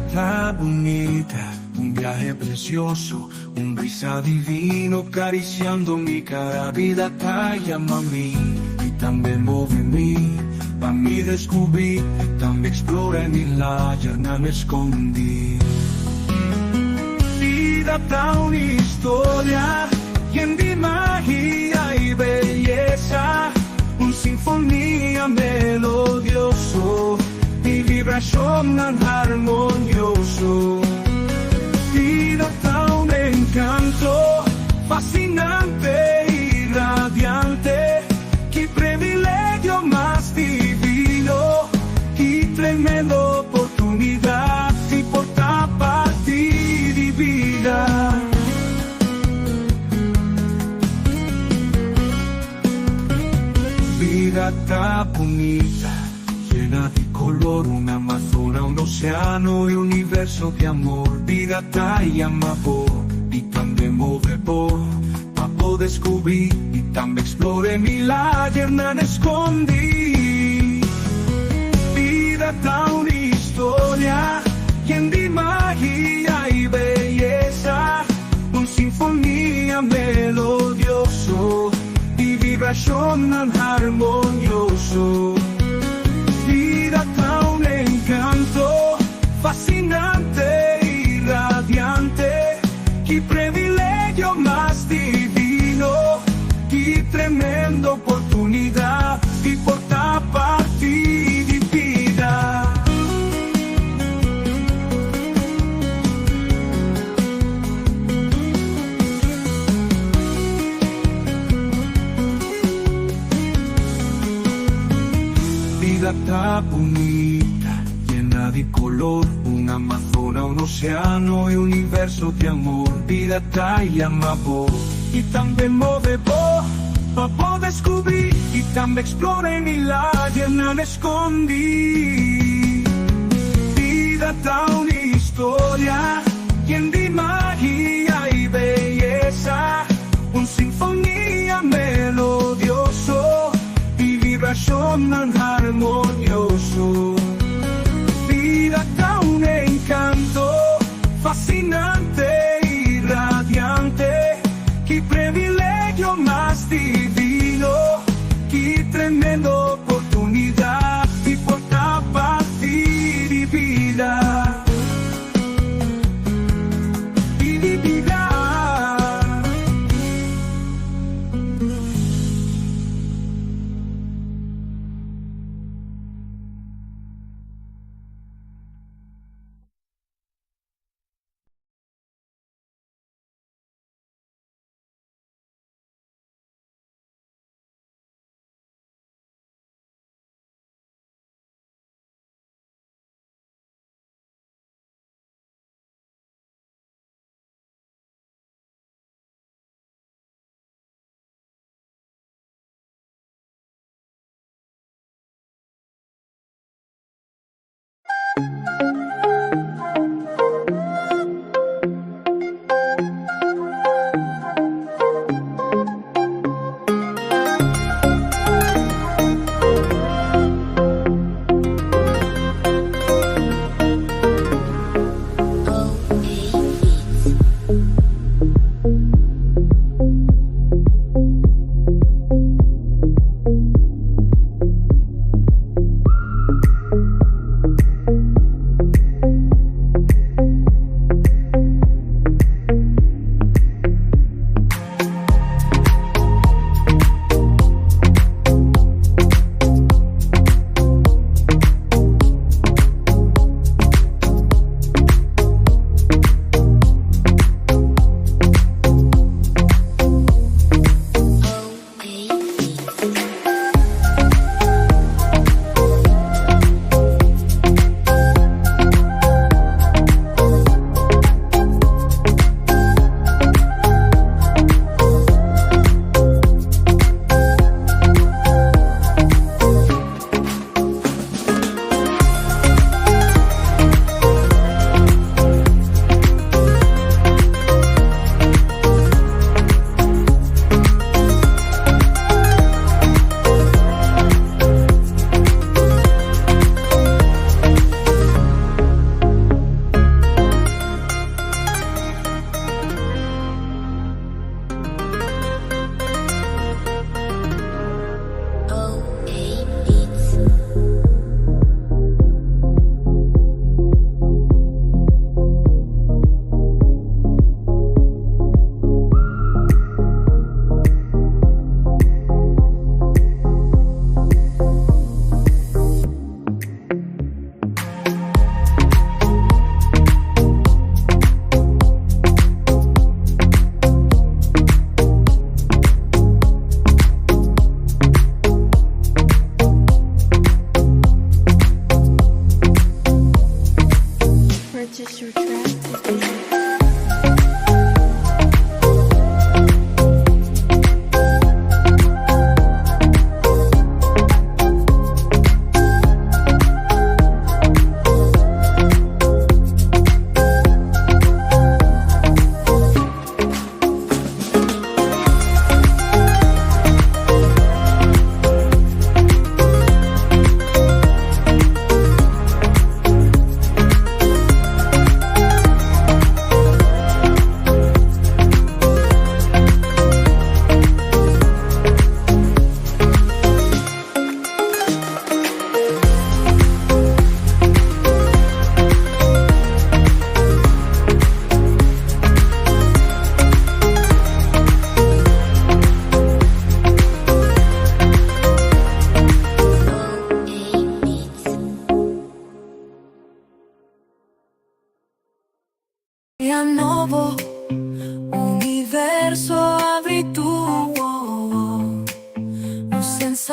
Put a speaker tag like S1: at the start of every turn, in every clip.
S1: Ta bunita, un biahe precioso, un brisa divino cariciando mi cara. Bida ta yama mi y tambe move mi, pa mi descubri y tambe explora e milagernan escondi. Bida ta un historia yen di magia y beyesa, un sinfonia melodioso y vibracionnan harmonioso. Bida ta un encanto fascinante y radiante, ki privilegio mas divino, ki tremendo oportunidad di por ta parti di bida. Bida ta bunita, yena di color, un amazona, un oceano y universo di amor. Bida ta yama bo y tambe move bo, pa bo descubri y tambe explora e milagernan escondi. Bida ta un historia yen di magia y beyesa, un sinfonia melodioso y vibracionnan harmonioso. Bida ta un encanto fascinante y radiante, ki privilegio mas divino, ki tremendo oportunidad di por ta parti di bida. Bida ta bunita, yena di color, un amazona, un oceano y universo di amor. Bida ta yama bo y tambe move bo, pa bo descubri y tambe explora e milagernan escondi. Bida ta un historia yen di magia y beyesa, un sinfonia melodioso y vibracionnan harmonioso. Bida ta un encanto fascinante y radiante, ki privilegio mas divino, ki tremendo oportunidad di por ta parti di bida. Di bida.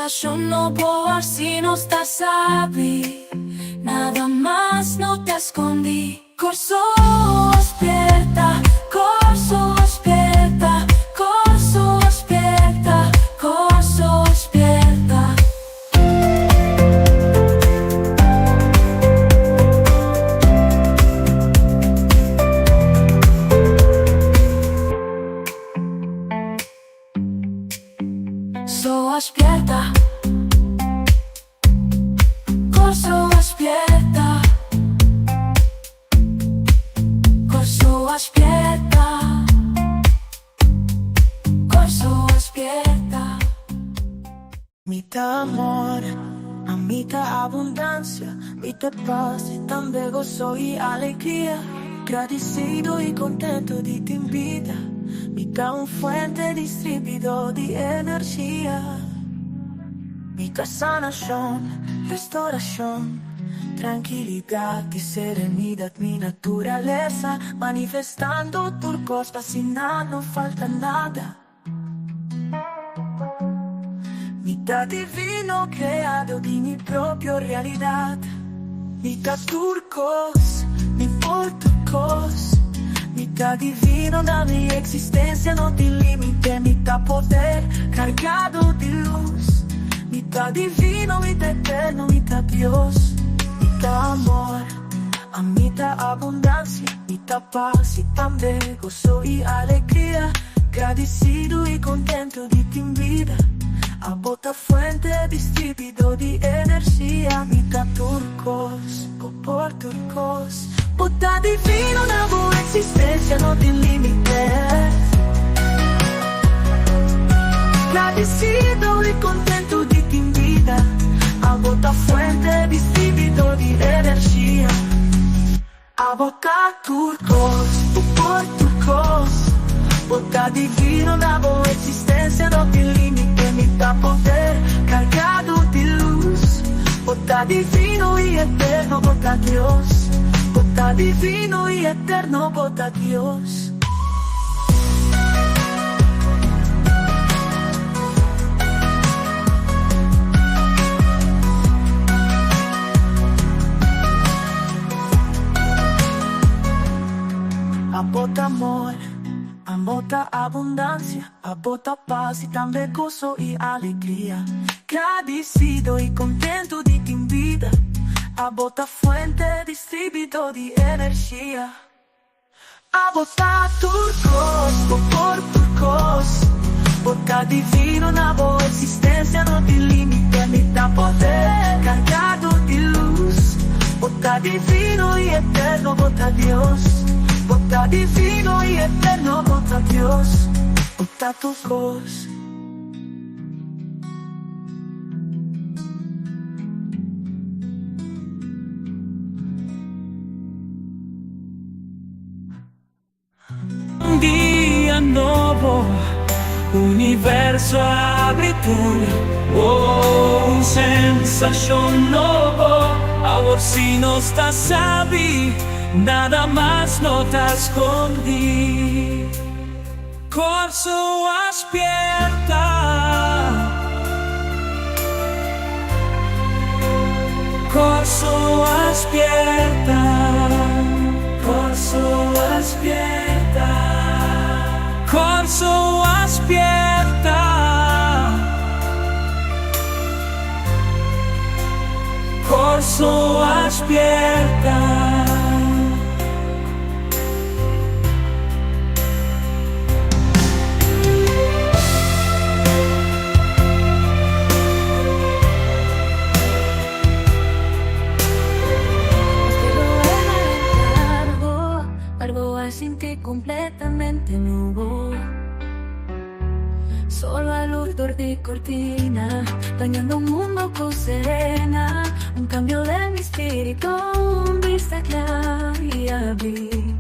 S2: Sensashon nobo si nos ta sabi. Nada mas no ta skondí. Kòrsou spièrta, Kòrsou spièrta, Kòrsou spièrta, Kòrsou spièrta. Kòrsou spièrta, Kòrsou spièrta, Kòrsou spièrta, Kòrsou spièrta.
S3: Mi ta amor, ami ta abundansia, mi ta pas, tambe goso i alegria. Gradisido i kontentu di tin bida. Mi ta un fuente distribuidó di energia. Mi ta sanashon, restourashon, trankilidat i serenidat, mi naturalesa, manifestando tur kos, asina no falta nada. Mi ta divino, kreadó di mi propio realidat. Mi ta tur kos, mi por tur kos. Mi ta divino, na mi eksistensia no tin límite. Mi ta poder, kargá di lus. Mi ta divino, mi ta eterno, mi ta Dios. Mi ta amor, ami ta abundansia. Mi ta pas i tambe goso i alegria. Gradisido i kontentu di tin bida. Abo ta fuente distribuidó di energia. Mi ta tur kos, bo por tur kos. Bo ta divino, na bo eksistensia no tin límite. Gradisido i kontentu di tin bida. Abo ta fuente distribuidó di energia. Abo ta tur kos, bo por tur kos. Bo ta divino, na bo eksistensia no tin límite. Mi ta poder, kargá di lus. Bo ta divino i eterno, bo ta Dios. Bo ta divino i eterno, bo ta Dios. Abo ta amor, abo ta abundansia, abo ta pas i tambe goso i alegria. Gradisido i kontentu di tin bida. Abo ta fuente distribuidó di energia. Abo ta tur kos, bo por tur kos. Bo ta divino, na bo eksistensia no tin límite. Mi ta poder, kargá di lus. Bo ta divino i eterno, bo ta Dios. Bo ta divino i eterno, bo ta Dios. Bo ta tur kos.
S1: Un dia nobo, universo a habri tur. Oh, un sensashon nobo. Awor si nos ta sabi, nada mas no ta skondí. Kòrsou a spièrta. Kòrsou a spièrta. Kòrsou a spièrta. Kòrsou a spièrta. Kòrsou a spièrta.
S2: Algo así completamente nuevo. Solo a luz di cortina, bañando un mundo con serena. Un cambio de mi espíritu, un vista clara y abrir.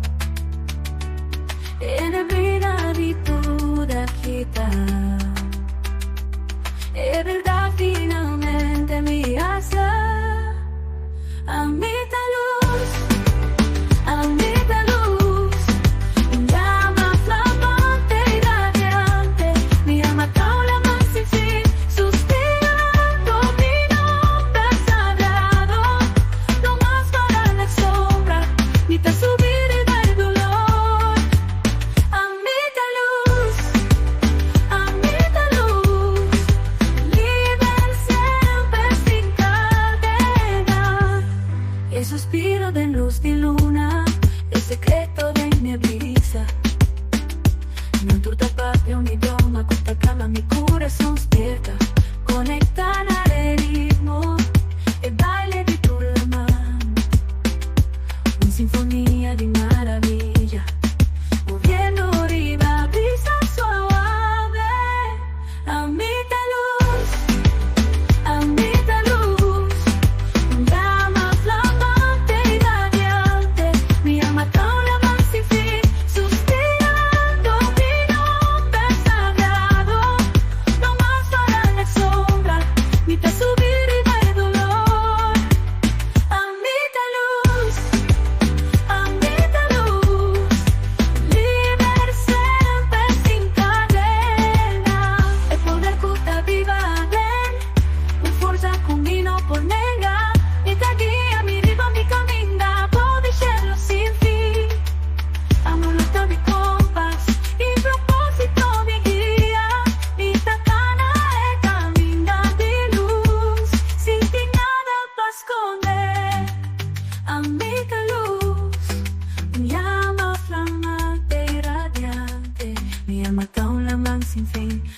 S2: En vida di toda quita. É verdad finalmente mi asa. Ami ta lus, ami ta lus. Un llama flamante i radiante. Mi alma ta un sin fin, suspirando.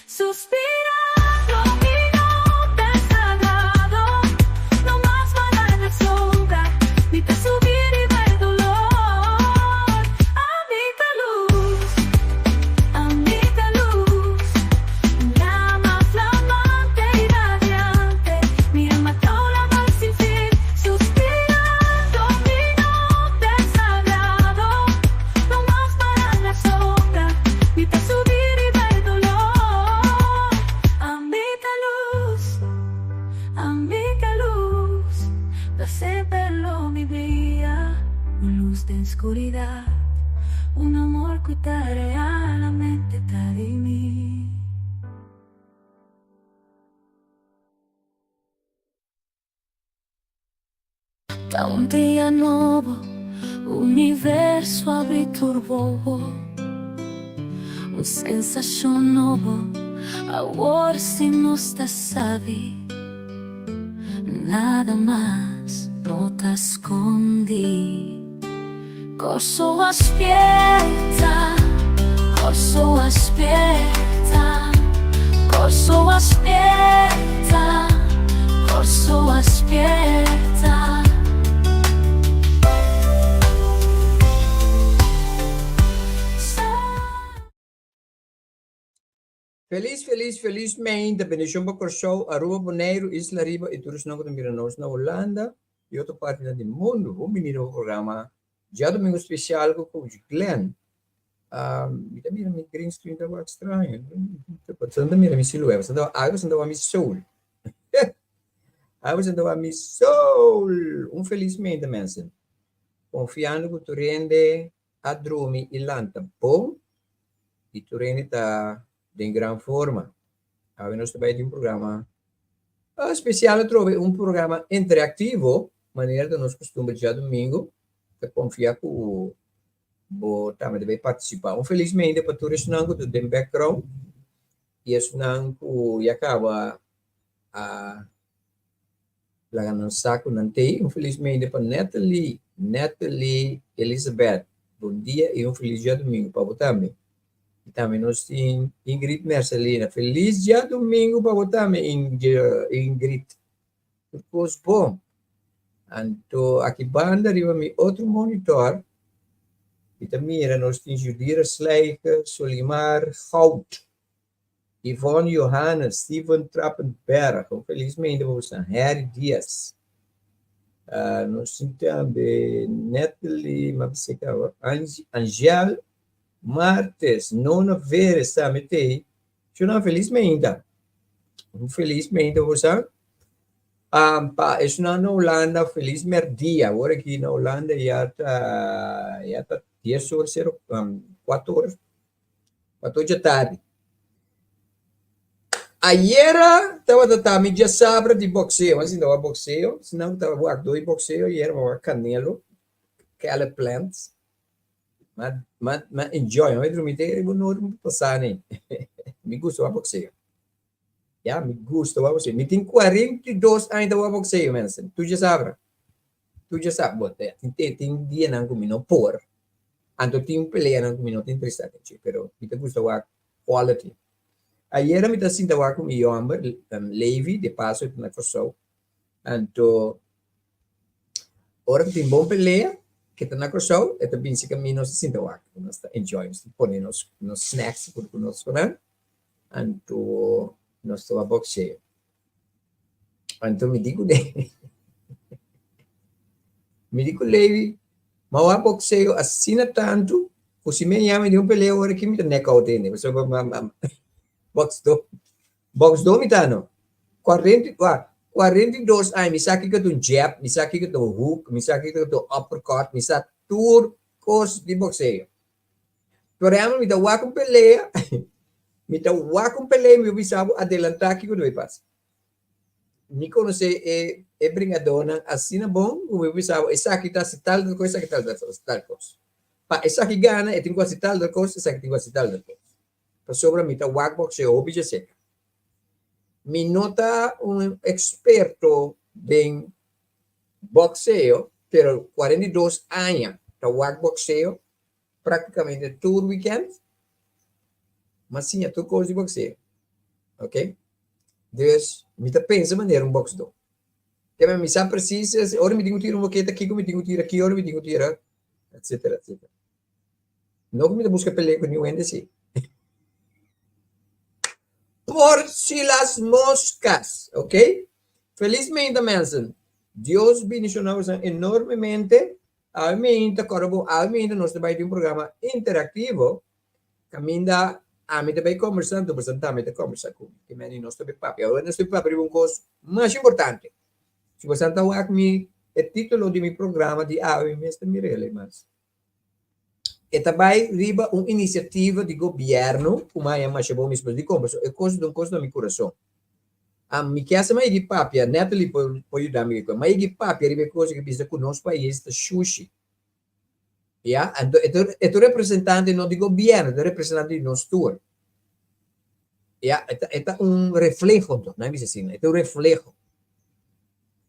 S2: Suspirando mi nomber sagrado, No mas para na sombra, Mi ta subi riba e dolor. Ami ta luz, ami ta luz, Un llama flamante y radiante, Mi alma ta un lagar sin fin, Suspirando mi nomber sagrado, No mas para na sombra, Mi ta subi riba e dolor. Ami ta luz, ami ta luz, Pa semper lo mi bria, Un luz den scuridad, Un amor cu ta realmente ta di mi. Ta un dia nobo, universo abri tur wowo. Un sensashon nobo, awor si nos ta sabi. Nada mas no ta skondi. Kòrsou a spierta, Kòrsou a spierta, Kòrsou a spierta, Kòrsou a spierta.
S4: Felis felis felis meinta bendishon pa Kòrsou, Aruba, Boneiru, Isla Riba i tur esnan ku ta mira nos na Hulanda i otro partinan di mundu. Bon bini na bo programa Djadumingu Spesial ku Coach Glenn. Mi ta mira mi green screen ta wak straño. Boso ta mira mi silueta, boso ta wak boso ta wak mi soul. Boso ta wak mi soul. Un felis meinta mensen. Konfiando ku tur hende a drumi i lanta bon i tur hende ta den gran forma. Awe nos ta bai tin un programa spesial atrobe, un programa interaktivo, manera ta nos kustumber djadumingu. Ta konfia ku bo tambe ta bai partisipá. Un felis mente pa tur esnan ku ta den background i esnan ku ya kaba a Laga nan sa ku nan t'ei. Un felis media pa Natalie, Natalie Elizabeth. Bon dia i un felis djadumingu pa bo tambe. I tambe nos tin Ingrid Mercelina. Felis djadumingu pa bo tambe Ingrid. Tur kos bon. Anto aki banda riba mi otro monitor mi ta mira nos tin Judira Slijker, Solimar Goud. Yvonne Johannes, Steven Trappenberg, un felis mente pa boso, Harry Diaz. Nos tin tambe Natalie, m'a bisa caba, Angel Martes, Nona Veres tambe t'ei. Shona felis meinta. Un felis meinta pa boso. Pa esnan na Hulanda, felis merdia. Awor aki na Hulanda ya ta, ya ta dies or sero, cuatro or. Pato djatardi. Ayera tabata ta mi djasabra di boxeo. Asina tabata boxeo. Asina ku tabata wak doi boxeo ayera mi wak Canelo, Caleb Plant. Ma ma ma enjoy. Mi drumi te riba un ora mi pasa ni. Mi gusta wak boxeo. Ya, mi gusta wak boxeo. Mi tin 42 aña ta wak boxeo mensen. Tur djasabra. Tur djasabra. Bon, tin tin dianan ku mi no por. Anto tin peleanan ku mi no ta interesá den dje, pero mi ta gusta wak quality. Ayera mi ta sinta wak ku mi yòmber, Levi, de paso e ta na Kòrsou. Anto ora ku tin bon pelea ke ta na Kòrsou, e ta binse ku mi, nos ta sinta wak, nos ta enjoy, nos ta pone nos nos snacks ku nos ku nan, anto nos ta wak boxeo. Anto mi di ku mi di ku Levi, Ma wak boxeo asina tantu ku si mi a yama di un pelea ora ki mi ta knockout hende pasobra ma ma boxdo boxdo mi ta no. Cuarenta wak 42 aña mi sa kiko ta un jab, mi sa kiko ta un hook, mi sa kiko ta un uppercut, mi sa tur kos di boxeo. Por ehempel mi ta wak un pelea mi ta wak un pelea mi por bisa bo adelanta kiko ta bay pasa. Mi konosé e e bringadónan asina bon ku mi bisa bo esaki ta hasi tal tal kos, esaki tal tal kos, tal kos. Pa esaki gana e tin ku hasi tal tal kos, esaki tin ku hasi tal tal kos. Pasobra mi ta wak bokseo hopi djaserka. Mi no ta un eksperto den bokseo, pero 42 aña ta wak bokseo praktikamente tur wikènt, m'a siña tur kos di bokseo. Ok? Dus, mi ta pensa manera un boxdó. Ke men mi sa precies, ora mi tin ku tira un boketa, kiko mi tin ku tira, ki ora mi tin ku tira, etcetera, etcetera. No ku mi ta buska pelea ku niun hende si. Por si las moscas, ok? Felizmente mensen, Dios bendiciona boso enormemente. Awe meinta, kòrda bo, awe meinta nos ta bai tin un programa interactivo kaminda ami ta bai kombersa anto boso tambe ta kombersa ku mi. Ke meni nos ta bai papia. Awe nos ta bai papia riba un kos mas importante. Si boso ta wak mi e titulo di mi programa di awe mi mes ta mir'el mas. E ta bai riba un inisiativa di gobièrnu ku maya masha bon mismo di kompra. So e kos ta un kos na mi kurason. A mi ke hasi maya di papia, Natalie por por yuda mi ku e. Maya di papia riba e kos ku bisa ku nos pais ta shushi. Ya, anto e ta e ta un representante no di gobièrnu, e ta un representante di nos tur. Ya, e ta e ta un refleho anto, nan bisa asina, e ta un refleho,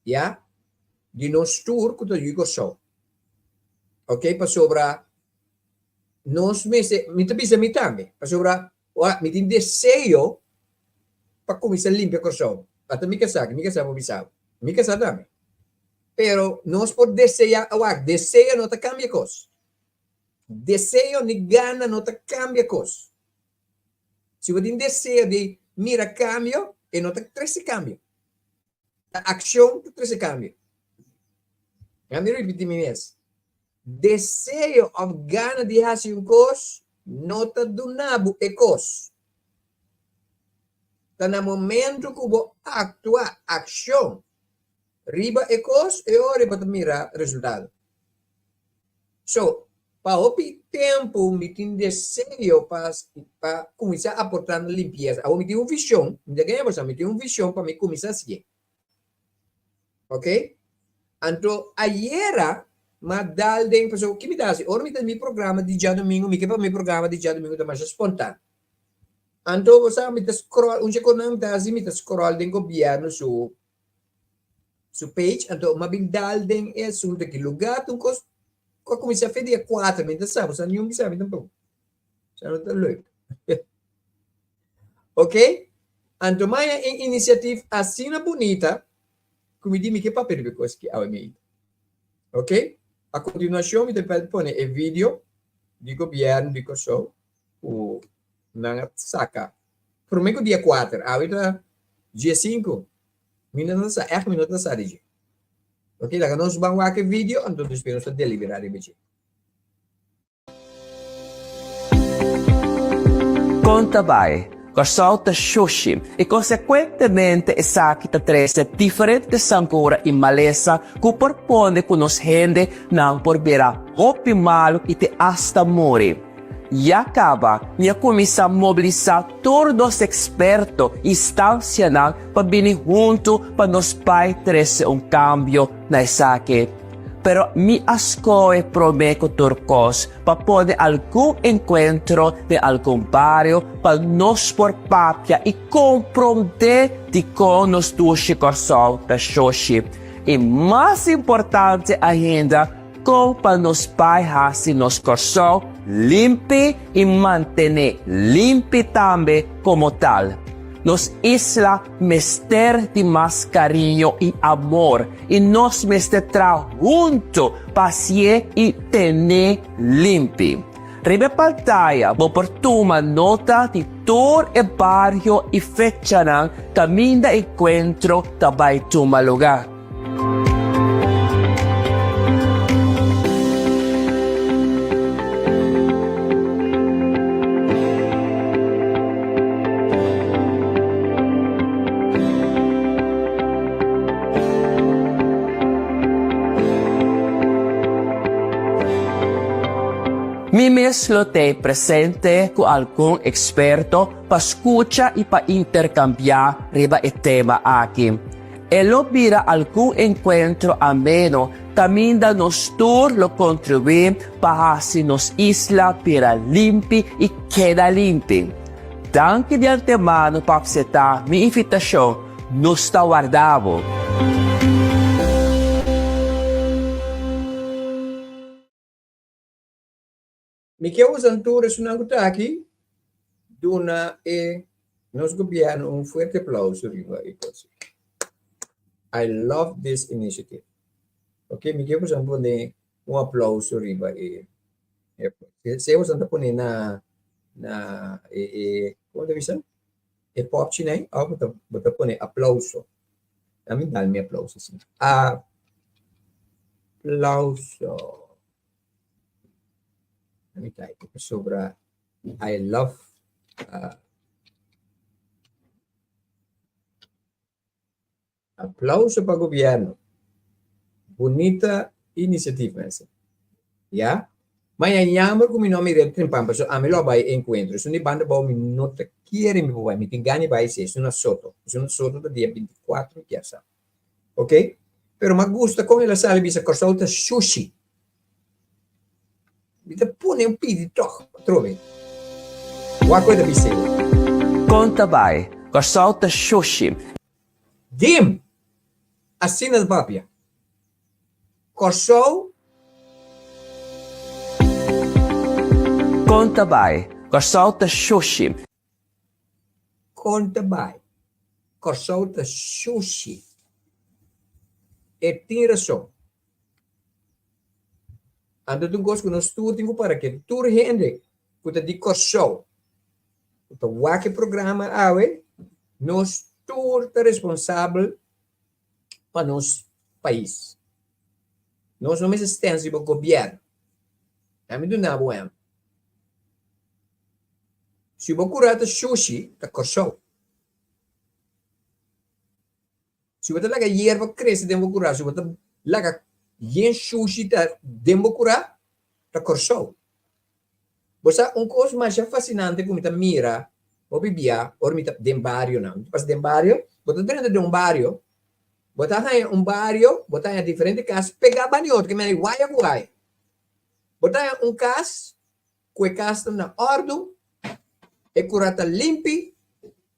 S4: ya, di nos tur ku ta yu Kòrsou. Ok, pasobra nos mester, mi ta bisa mi tambe, pasobra ora mi tin deseo pa kuminsá limpia Kòrsou. Ata mi kasá, mi kasá por bisa bo, mi kasá tambe. Pero nos por deseá, awak, deseo no ta kambia kos. Deseo ni gana no ta kambia kos. Si bo tin deseo di mira kambio, e no ta trese kambio. Ta akshon ta trese kambio. Laat mi ripití mi mes. Deseo òf gana di hasi un kos no ta duna bo e kos. Ta na momento ku bo aktua, akshon, riba e kos, e ora bo ta mira resultado. So, pa hopi tempu mi tin deseo pa pa kuminsá aportá na limpiesa. Awor mi tin un vishon, mi ta gana boso, mi tin un vishon pa mi kuminsá hasié. Ok? Anto ayera m'a dal den, pasobra ki mi ta hasi? Ora mi ta mi programa di djadumingu, mi ke pa mi programa di djadumingu ta masha spontan. Anto bo sa mi ta scroll, un dje konan mi ta hasi, mi ta scroll den gobièrnu su su page, anto m'a bin dal den e asuntu aki. Lugá ta un kos ku a kuminsá fe dia kuater, mi no ta sa, bo sa niun bisa mi tampoko. Sa no ta leuk. Ok, anto maya e inisiativ asina bunita ku mi di mi ke papia riba e kos ki awe mi ita. Ok, a kontinuashon mi ta pone e video di gobièrnu di Kòrsou ku nan a saka promé ku dia kuater, awe ta diesinku, mi no ta sa, ègt mi no ta sa di dje. Ok, laga nos ban wak e video anto despues nos ta deliberá riba dje.
S5: Kon ta bai? Kòrsou ta shushi i konsekuentemente esaki ta trese diferente sangura i malesa ku por pone ku nos hende nan por bira hopi malu i te asta muri. Ya kaba mi a kuminsá mobilisá tur nos eksperto i instansianan pa bini huntu pa nos bai trese un kambio na esaki. Pero mi a skohe promé ku tur kos pa pone algun enkuentro den algun bario pa nos por papia i komprondé dikon nos dushi Kòrsou ta shoshi. I mas importante ainda, kon pa nos bai hasi nos Kòrsou limpi i mantené limpi tambe komo tal. Nos isla mester di mas kariño i amor i nos mester traha huntu pa hasié i ten'é limpi. Riba e pantaya bo por tuma nota di tur e bario i fechanan kaminda enkuentro ta bai tuma lugá. Mi mes lo t'ei presente ku algun eksperto pa skucha i pa interkambiá riba e tema aki. E lo bira algun enkuentro ameno kaminda nos tur lo kontribuí pa hasi nos isla bira limpi i keda limpi. Danki di antemano pa apseptá mi invitashon. Nos ta warda bo!
S4: Mi ke usa tur esunnan ku ta aki duna e. Nos gobierno un fuerte aplauso riba e cos aki. I love this initiative. Ok, mi ke boso pone un aplauso riba e e si boso ta pone na na e e como ta bisa e popchi nei of bo ta bo ta pone aplauso. Ami dal mi aplauso si. Aplauso. Ami type pasobra I love uh, aplauso pa gobierno. Bunita iniciativa ese. Ya? Ma ya jammer ku mi no mira trempan paso ami lo bai encuentro. Esun di banda bou mi no ta kiere mi por bai. Mi tin gana di bai si esun na Soto. Esun na Soto ta dia 24 mi kier sa. Ok? Pero m'a gusta kon el a sali bisa Kòrsou ta shushi. Mi ta pone un pidi tòg atrobe. Wak ku e ta bis'é.
S5: Kon ta bai? Kòrsou ta shushi.
S4: Dim! Asina ta papia. Kòrsou.
S5: Kon ta bai? Kòrsou ta shushi.
S4: Kon ta bai? Kòrsou ta shushi. E tin rason. Anto ta un kos ku nos tur tin ku para ke tur hende ku ta di Kòrsou ku ta wak e programa awe, nos tur ta responsabel pa nos pais. Nos no mester stens riba gobièrnu. Ami duna bo ehèmpel. Si bo kura ta shushi, ta Kòrsou. Si bo ta laga yerba krese den bo kura, si bo ta laga yen shushi ta den bo kura, ta Kòrsou. Bo sa un kos masha fasinante ku mi ta mira hopi bia ora mi ta den barionan. Mi ta pasa den bario, bo ta drenta den un bario, bo ta haña un bario, bo ta haña diferente kas pegá banda di otro, ke mende waya ku waya. Bo ta haña un kas Ku e kas ta na òrdu, e kura ta limpi,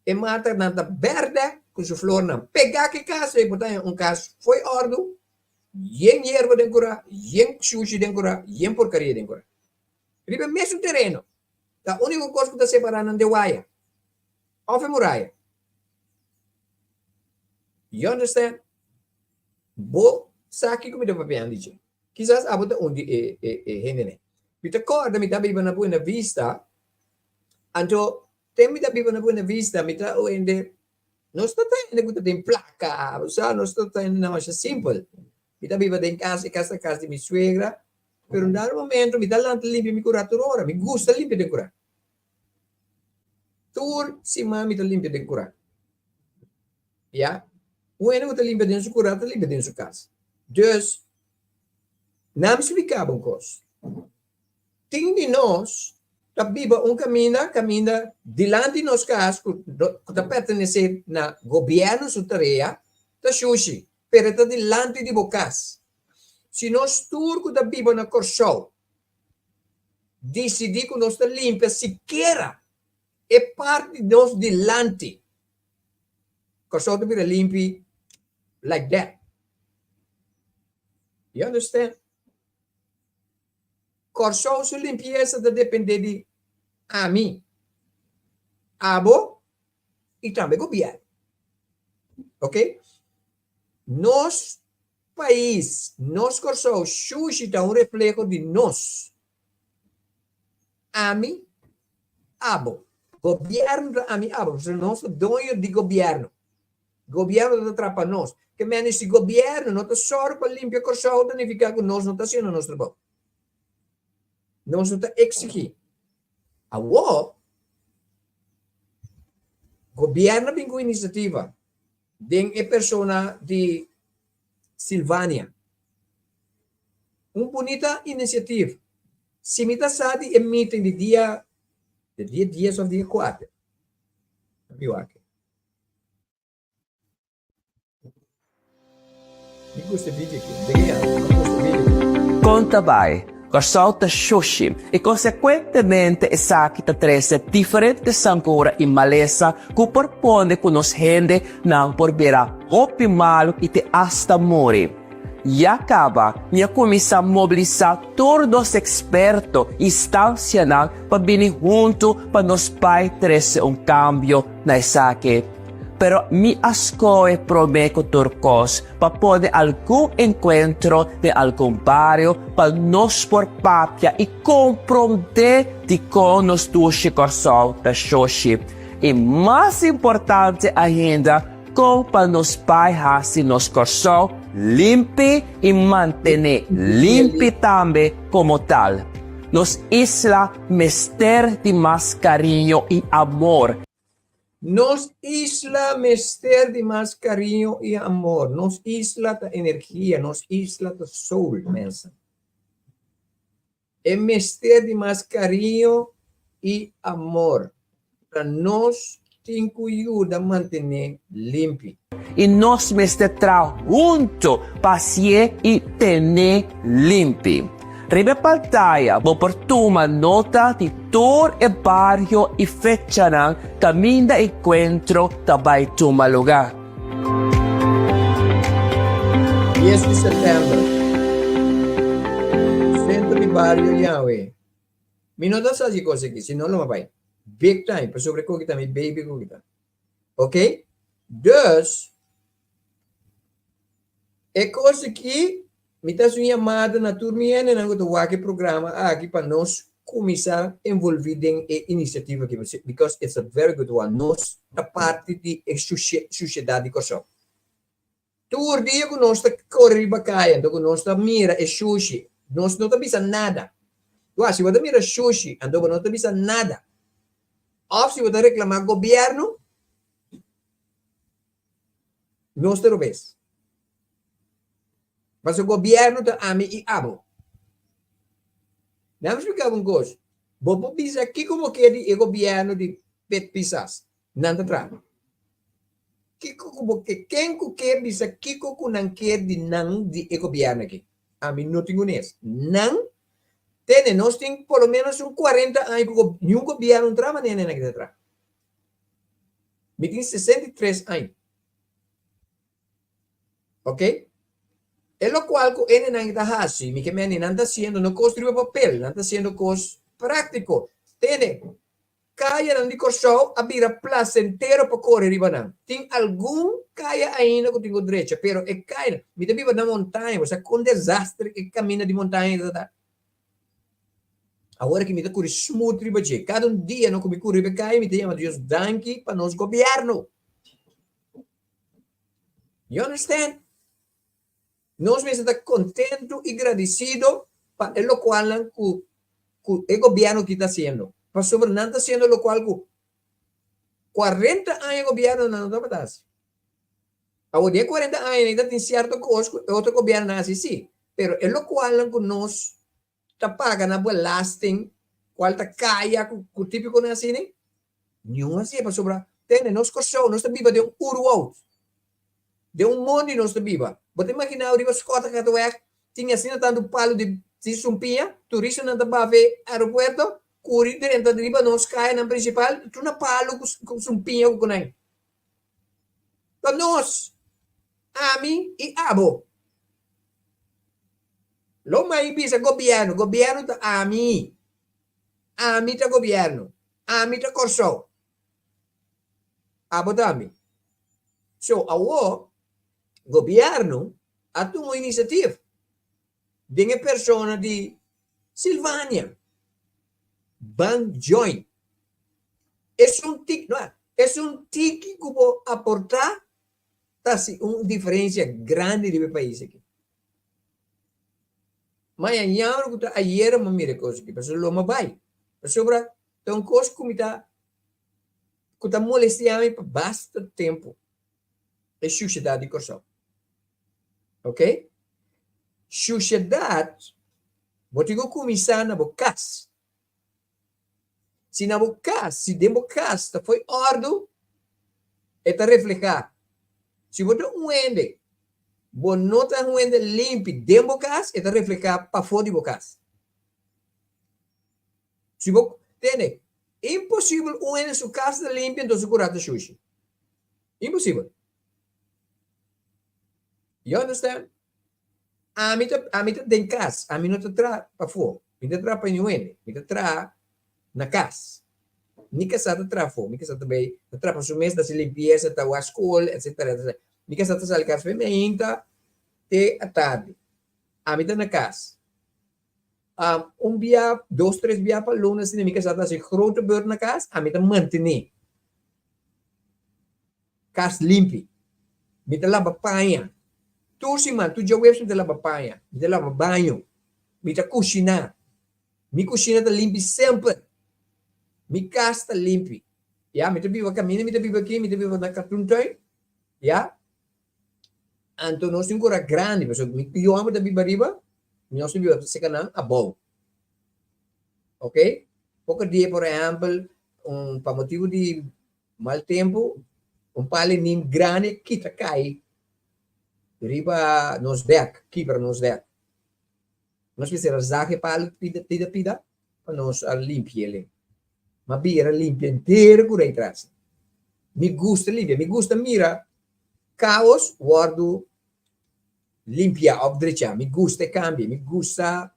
S4: e matanan ta bèrdè ku su flornan. Pegá ku e kas ei bo ta haña un kas fo'i òrdu, yen yerba den kurá, yen shushi den kurá, yen porkaria den kurá. Riba e mesun tereno. Ta úniko kos ku ta separá nan ta e waya òf e muraya. You understand? Bo sa kiko mi ta papiando di dje. Kisas abo ta un di e e hendenan. Mi ta kòrda mi ta biba na Buena Vista, anto ten mi ta biba na Buena Vista mi ta hende, nos ta ta hende ku ta den plaka, bo sa, nos ta ta hendenan masha simpel. Mi ta biba den kas, e kas ta kas di mi suegra, pero un dado momento mi ta lanta limpia mi kurá tur ora, mi gusta limpia den kurá. Tur siman mi ta limpia den kurá. Ya, un hende ku ta limpia den su kurá ta limpia den su kas. Dus, nan mi splika bo un kos. Tin di nos ta biba un kaminda, kaminda dilanti nos kas ku ku ta pertenesé na gobièrnu su tarea, ta shushi, pero e ta dilanti di bo kas. Si nos tur ku ta biba na Kòrsou disidí ku nos ta limpia sikiera e parti di nos dilanti, Kòrsou ta bira limpi like that. You understand? Kòrsou su limpiesa ta depende di ami, abo i tambe gobièrnu. Ok? Nos pais, nos Kòrsou, shushi ta un refleho di nos. Ami, abo. Gobièrnu ta ami, abo. Pasobra nos ta doño di gobièrnu. Gobièrnu ta traha pa nos. Ke mende si gobièrnu no ta sòru pa limpia Kòrsou ta nifiká ku nos no ta hasiendo nos trabou. Nos no ta eksigí. Awor, gobièrnu a bin ku inisiativa den e persona di Silvania. Un bunita inisiativa. Si mi ta sa di e meeting di dia, di dia dies of dia kuater. Mi wak. Mi gusta e video aki. Dege ya, mi gusta e video aki.
S5: Kon ta bai? Kòrsou ta shushi i konsekuentemente esaki ta trese diferente sankura i malesa ku por pone ku nos hende nan por bira hopi malu i te asta muri. Ya kaba mi a kuminsá mobilisá tur nos eksperto i instansianan pa bini huntu pa nos bai trese un kambio na esaki. Pero mi a skohe promé ku tur kos pa pone algun enkuentro den algun bario pa nos por papia i komprondé dikon nos dushi Kòrsou ta shoshi. I mas importante ainda, kon pa nos bai hasi nos Kòrsou limpi i mantené limpi tambe komo tal. Nos isla mester di mas kariño i amor.
S4: Nos isla mester di mas cariño y amor. Nos isla ta energia, nos isla ta soul, mensen. E mester di mas cariño y amor. Ta nos tin cu yuda mantene limpi.
S5: Y nos mester traha hunto pa hacié y tené limpi. Riba e pantaya bo por tuma nota di tur e bario y fechanan caminda e encuentro ta bay tuma lugar.
S4: Dies di sèptèmber, Sentro di Bario Yahweh. Mi no ta sa si kos aki, si no lo mi a bai. Big time, pasobra e koki ta mi baby koki ta. Ok? Dus, e kos aki, mi ta hasi un yamada na tur mi hendenan ku ta wak e programa aki pa nos kuminsá envolví den e inisiativa aki, because it's a very good one. Nos ta parti di e shushedat di Kòrsou. Tur dia ku nos ta kore riba kaya, anto ku nos ta mira e shushi, nos no ta bisa nada. Wak, si bo ta mira shushi, anto bo no ta bisa nada. Òf si bo ta reklamá gobièrnu, nos ta robes. Pasobra gobièrnu ta ami i abo. Nan splika bo un kos, bo por bisa kiko bo ke di e gobièrnu di Pet Pisas, Nan ta traha. Kiko ku bo ke? Ken ku ke bisa kiko ku nan ke di nan di e gobièrnu aki? Ami no tin unes. Nan tene, nos tin por lo menos un kuarenta aña ku niun gobièrnu no traha manera nan aki ta traha. Mi tin 63 aña. Ok? E lokual ku hendenan ta hasi, mi ke mende nan ta hasiendo no kos riba papel, nan ta hasiendo kos práktiko. Tene, Kayanan di Kòrsou a bira plasentero pa kore riba nan. Tin algun kaya ainda ku tin ku drecha, pero e kayanan, mi ta biba na montaña, bo sa kon desastre e kaminda di montaña ta ta? Awor aki mi ta kuri smooth riba dje. Kada un dia no ku mi kuri riba e kaya mi ta yama Dios danki pa nos gobièrnu. You understand? Nos mester ta kontentu i gradisido pa e lokualnan ku ku e gobièrnu aki ta hasiendo, pasobra nan ta hasiendo lokual ku kuarenta aña gobièrnunan no tabata hasi. Awor den e kuarenta añanan ta tin sierto kos ku e otro gobièrnunan a hasi sí, pero e lokualnan ku nos ta paga na belasting cual ta caya cu cu tipiconan asina niun a hacié pasobra tende nos Corsou nos ta biba den un oerwoud den un mondi nos ta biba bo ta imagina riba Schottegatweg tin asina tanto palo di di sumpiña turistanan ta bafe aeropuerto curi drenta riba nos cayanan principal tur na palo cu cu sumpiña cu kunai ta nos ami y abo. Lo mai bisa gobierno, gobierno ta ami, ami ta gobierno, ami ta Kòrsou, abo tambe. So awor gobierno a tuma un inisiativ den e persona di Silvania, ban join. Esun tik, no, esun tiki ku bo aporta ta hasi un diferensia grandi riba e pais aki. Maña yammer ku ta ayera mi a mira e kos aki, pasobra lo mi a bai. Pasobra ta un kos ku mi ta ku ta molestia mi pa basta tempu, e shushedat di Kòrsou. Oke? Shushedat bo tin ku kuminsá na bo kas. Si na bo kas, si den bo kas ta fo'i òrdu, e ta reflehá. Si bo ta un hende, bo no ta un hende limpi den bo kas, e ta reflehá pafó di bo kas. Si bo, tende, imposibel un hende su kas ta limpi anto su kurá ta shushi. Imposibel. You understand? Ami ta ami ta den kas, ami no ta traha pafó. Mi ta traha pa niun hende, mi ta traha na kas. Mi kasá ta traha afó, mi kasá ta bai ta traha pa su mes, ta hasi limpiesa, ta wak skol, etsetera, etsetera. Mi kasá ta sali kas fe meinta te atardi. Ami ta na kas. Un bia, dos, tres bia pa luna asina mi kasá ta hasi grote beurt na kas, ami ta mantené kas limpi. Mi ta laba paña. Tur siman, tur djaweps mi ta laba paña. Mi ta laba baño. Mi ta kushiná. Mi kushina ta limpi semper. Mi kas ta limpi. Ya, mi ta biba kaminda mi ta biba aki, mi ta biba na Katoentuin. Ya. Anto nos tin kura grandi, pasobra mi yu homber ta biba ariba, nos ta biba serka nan abou. Ok? Poko dia, por ehèmpel, un pa motibu di mal tempu, un pal nim grandi kita kai riba nos dèk, kibra nos dèk. Nos mester a zag e palu pida pida pida pa nos a limpia el. Ma bira limpia henter ku rei tras. Mi gusta limpia, mi gusta mira kaos wòrdu limpia òf drechá. Mi gusta e kambia, mi gusta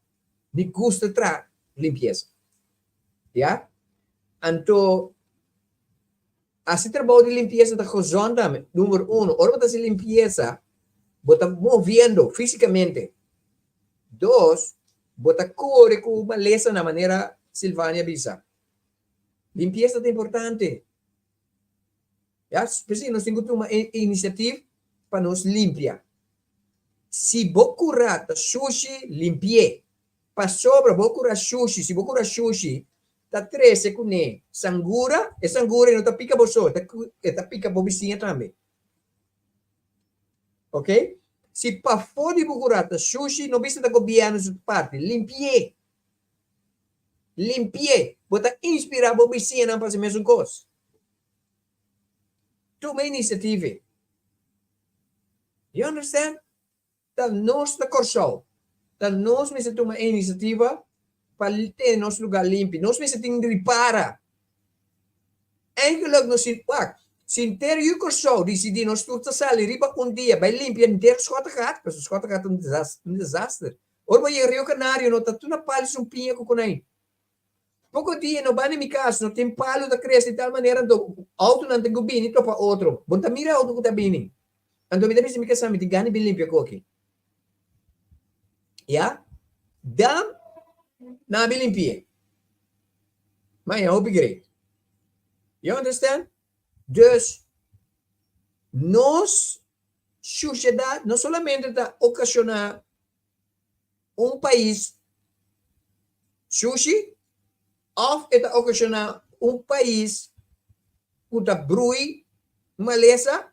S4: mi gusta traha limpiesa. Ya? Anto Hasi trabou di limpiesa ta gezond tambe. Number uno, ora bo ta hasi limpiesa, bo ta moviendo físikamente. Dos, bo ta kore ku malesanan manera Silvania a bisa. Limpiesa ta importante. Ya, p'esei nos tin ku tuma e inisiativ pa nos limpia. Si bo kura ta shushi, limpi'é. Pasobra bo kura shushi, si bo kura shushi, ta trese kuné sangura, e sangura ei no ta pika bo so, e ta pika bo bisiña tambe. Ok? Si pafó di bo kura ta shushi, no bisa ta gobièrnu su parti, limpi'é. Limpi'é. Bo ta inspirá bo bisiñanan pa hasi mesun kos. Tuma inisiativa. You understand? Ta nos na Kòrsou. Ta nos mester tuma e inisiativa pa tene nos lugá limpi. Nos mester tin ripara. Eigenlijk nos sin, wak, si henter yu Kòrsou disidí nos tur ta sali riba un dia bai limpia henter Schottegat, pasobra Schottegat ta un desaster. Ora bo yega Rio Canario no ta tur na pali sumpiña ku konai. Poko dia no banda mi kas no tin palu ta krese di tal manera anto outonan tin ku bini topa otro. Bo no ta mira outo ku ta bini. Anto mi ta bisa mi kasá mi tin gana di bin limpia koki. Ya? Dam nan a bin limpi'e. Maña hopi great. You understand? Dus nos shushedat no solamente ta okashoná un pais shushi of e ta okashoná un pais ku ta brui malesa,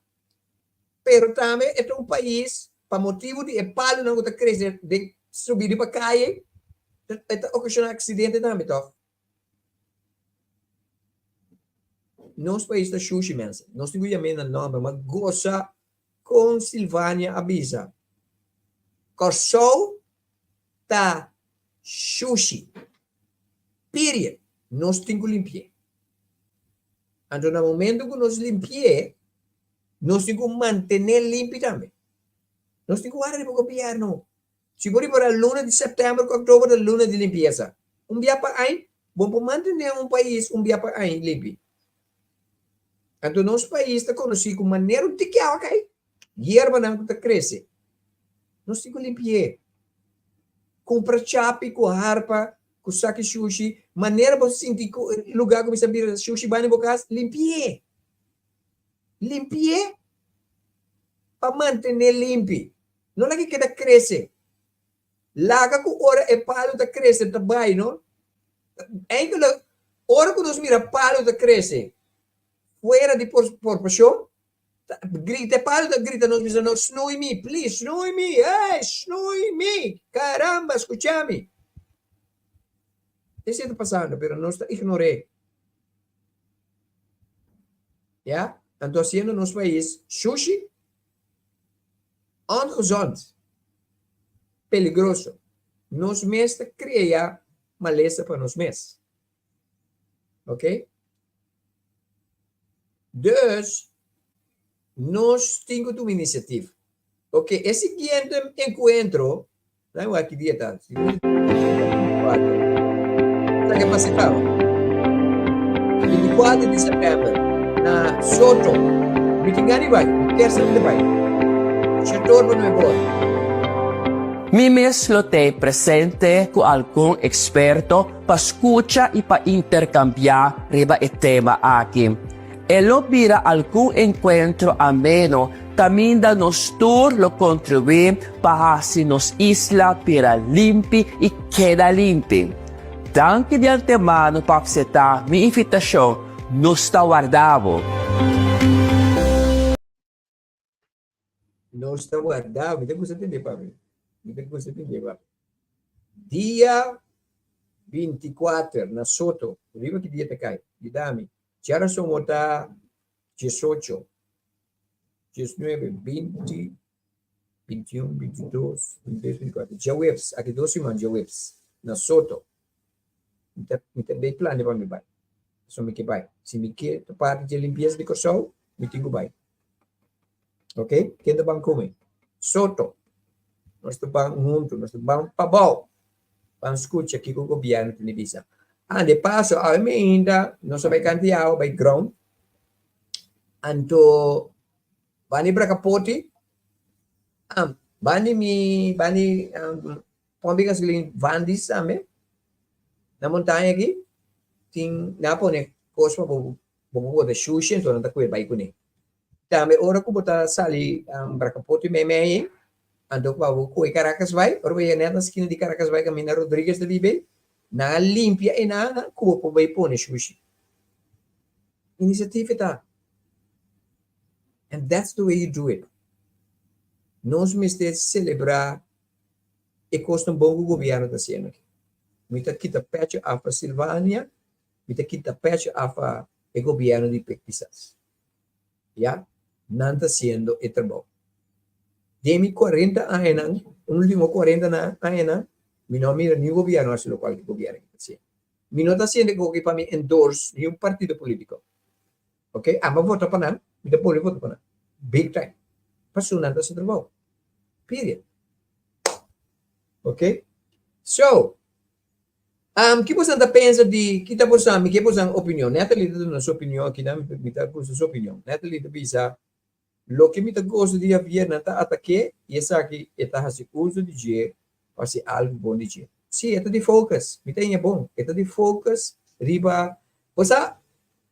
S4: pero tambe e ta un pais pa motibu di e palunan ku ta krese den subi riba kaye, e ta okashoná aksidente tambe tòg. Nos pais ta shushi mensen, nos tin ku yam'é na nòmber, ma gosa Kon Silvania a bisa, Kòrsou ta shushi. Period. Nos tin ku limpi'é. Anto na momento ku nos limpi'é, nos tin ku mantené limpi tambe. Nos tin ku wara riba gobièrnu. Si bo ripará luna di sèptèmber ku òktober ta luna di limpiesa. Un bia pa aña, bo por mantené un pais un bia pa aña limpi. Anto nos pais ta konosí ku manera un tiki awa kai, yerbanan ku ta krese. Nos tin ku limpi'é. Kumpra chapi ku harpa ku saki shushi, manera bo sinti ku lugá kuminsá bira shushi banda di bo kas, limpi'é. Limpi'é pa mantené limpi. No laga e keda krese. Laga ku ora e palu ta krese ta bai, no? Eindelijk, ora ku nos mira palu ta krese fuera di porporshon, ta grita, e palu ta grita nos bisa nos, Snui mi, please, snui mi, hey, snui mi, caramba, skucha mi. Esei ta pasando, pero nos ta ignor'é. Ya? Anto hasiendo nos pais shushi. Ongezond, peligroso. Nos mes ta crea malesa pa nos mes. Ok? Dus, nos tin cu tuma iniciativa. Ok, e siguiente encuentro. Nan wak ki dia ta. Si 24. Sa ke pasa kaba. 24 di september na Soto. Mi tin gana di bai. Mi kier sa mi ta bai. Shetor pa nuebe ora.
S5: Mi mes lo t'ei presente ku algun eksperto pa skucha i pa interkambiá riba e tema aki. E lo bira algun enkuentro ameno kaminda nos tur lo kontribuí pa hasi nos isla bira limpi i keda limpi. Danki di antemano pa apseptá mi invitashon. Nos ta warda bo!
S4: Nos ta warda bo. Mi ta gusta tende papi. Mi ta gusta tende papi. Dia 24 na Soto. Riba ki dia ta kai? Yuda mi. Djarason bo ta diesocho, diesnuebe, binti, bintiun, bintidos, bintitres, binticuater. Djaweps, aki dos siman djaweps, na Soto. Mi ta, mi ta bay plania pa mi bay. Pasobra mi ke bay. Si mi ke ta parti dje limpiesa di Kòrsou, mi tin ku bay. Ok? Ken ta ban ku mi? Soto. Nos ta ban huntu, nos ta ban pabou. Ban skucha kiko gobièrnu tin di bisa. Ah, de paso, awe mi ainda nos a bai kanti awa, bai ground. Anto, bani Brakapoti, ah, bani mi, bani um, pompi gasolin Vandis tambe, na montaña aki, tin, nan a pone kos pa bo, bo por bota shushi, anto nan ta kue bai kuné. Tambe ora ku bo ta sali Brakapoti meimei ei, anto pa bo kohe Caracas bai, ora bo yega nèt na skina di Caracas bai kaminda Rodriguez ta biba ei, nan a limpia einan ku bo por bai pone shushi. Inisiativa ta. And that's the way you do it. Nos mester selebrá e kosnan bon ku gobièrnu ta hasiendo aki. Mi ta kita pecho af pa Silvania, mi ta kita pecho af pa e gobièrnu di Pik Pisas. Ya, nan ta haciendo e trabou. Den mi cuarenta añanan, ultimo cuarenta añanan, mi no a mira niun gobierno haci locual cu gobierno aki ta haciendo. Mi no ta haciendo e koki pa mi endorse niun partido politico. Ok, amo a vota pa nan, mi ta bolbe vota pa nan. Big time. Pasobra nan ta haci trabou. Period. Ok, so, Am, ki bosan ta pensa di, ki ta bosan, mi ke bosan opinion. Natalie ta duna su opinion aki nan, mi ta gusta su opinion. Natalie ta bisa, Loke mi ta gosa di Javier, nan ta atak'é i esaki e ta hasi uso di dje pa hasi algu bon di dje. Sí, e ta di focus, mi ta haña bon. E ta di focus riba, bo sa,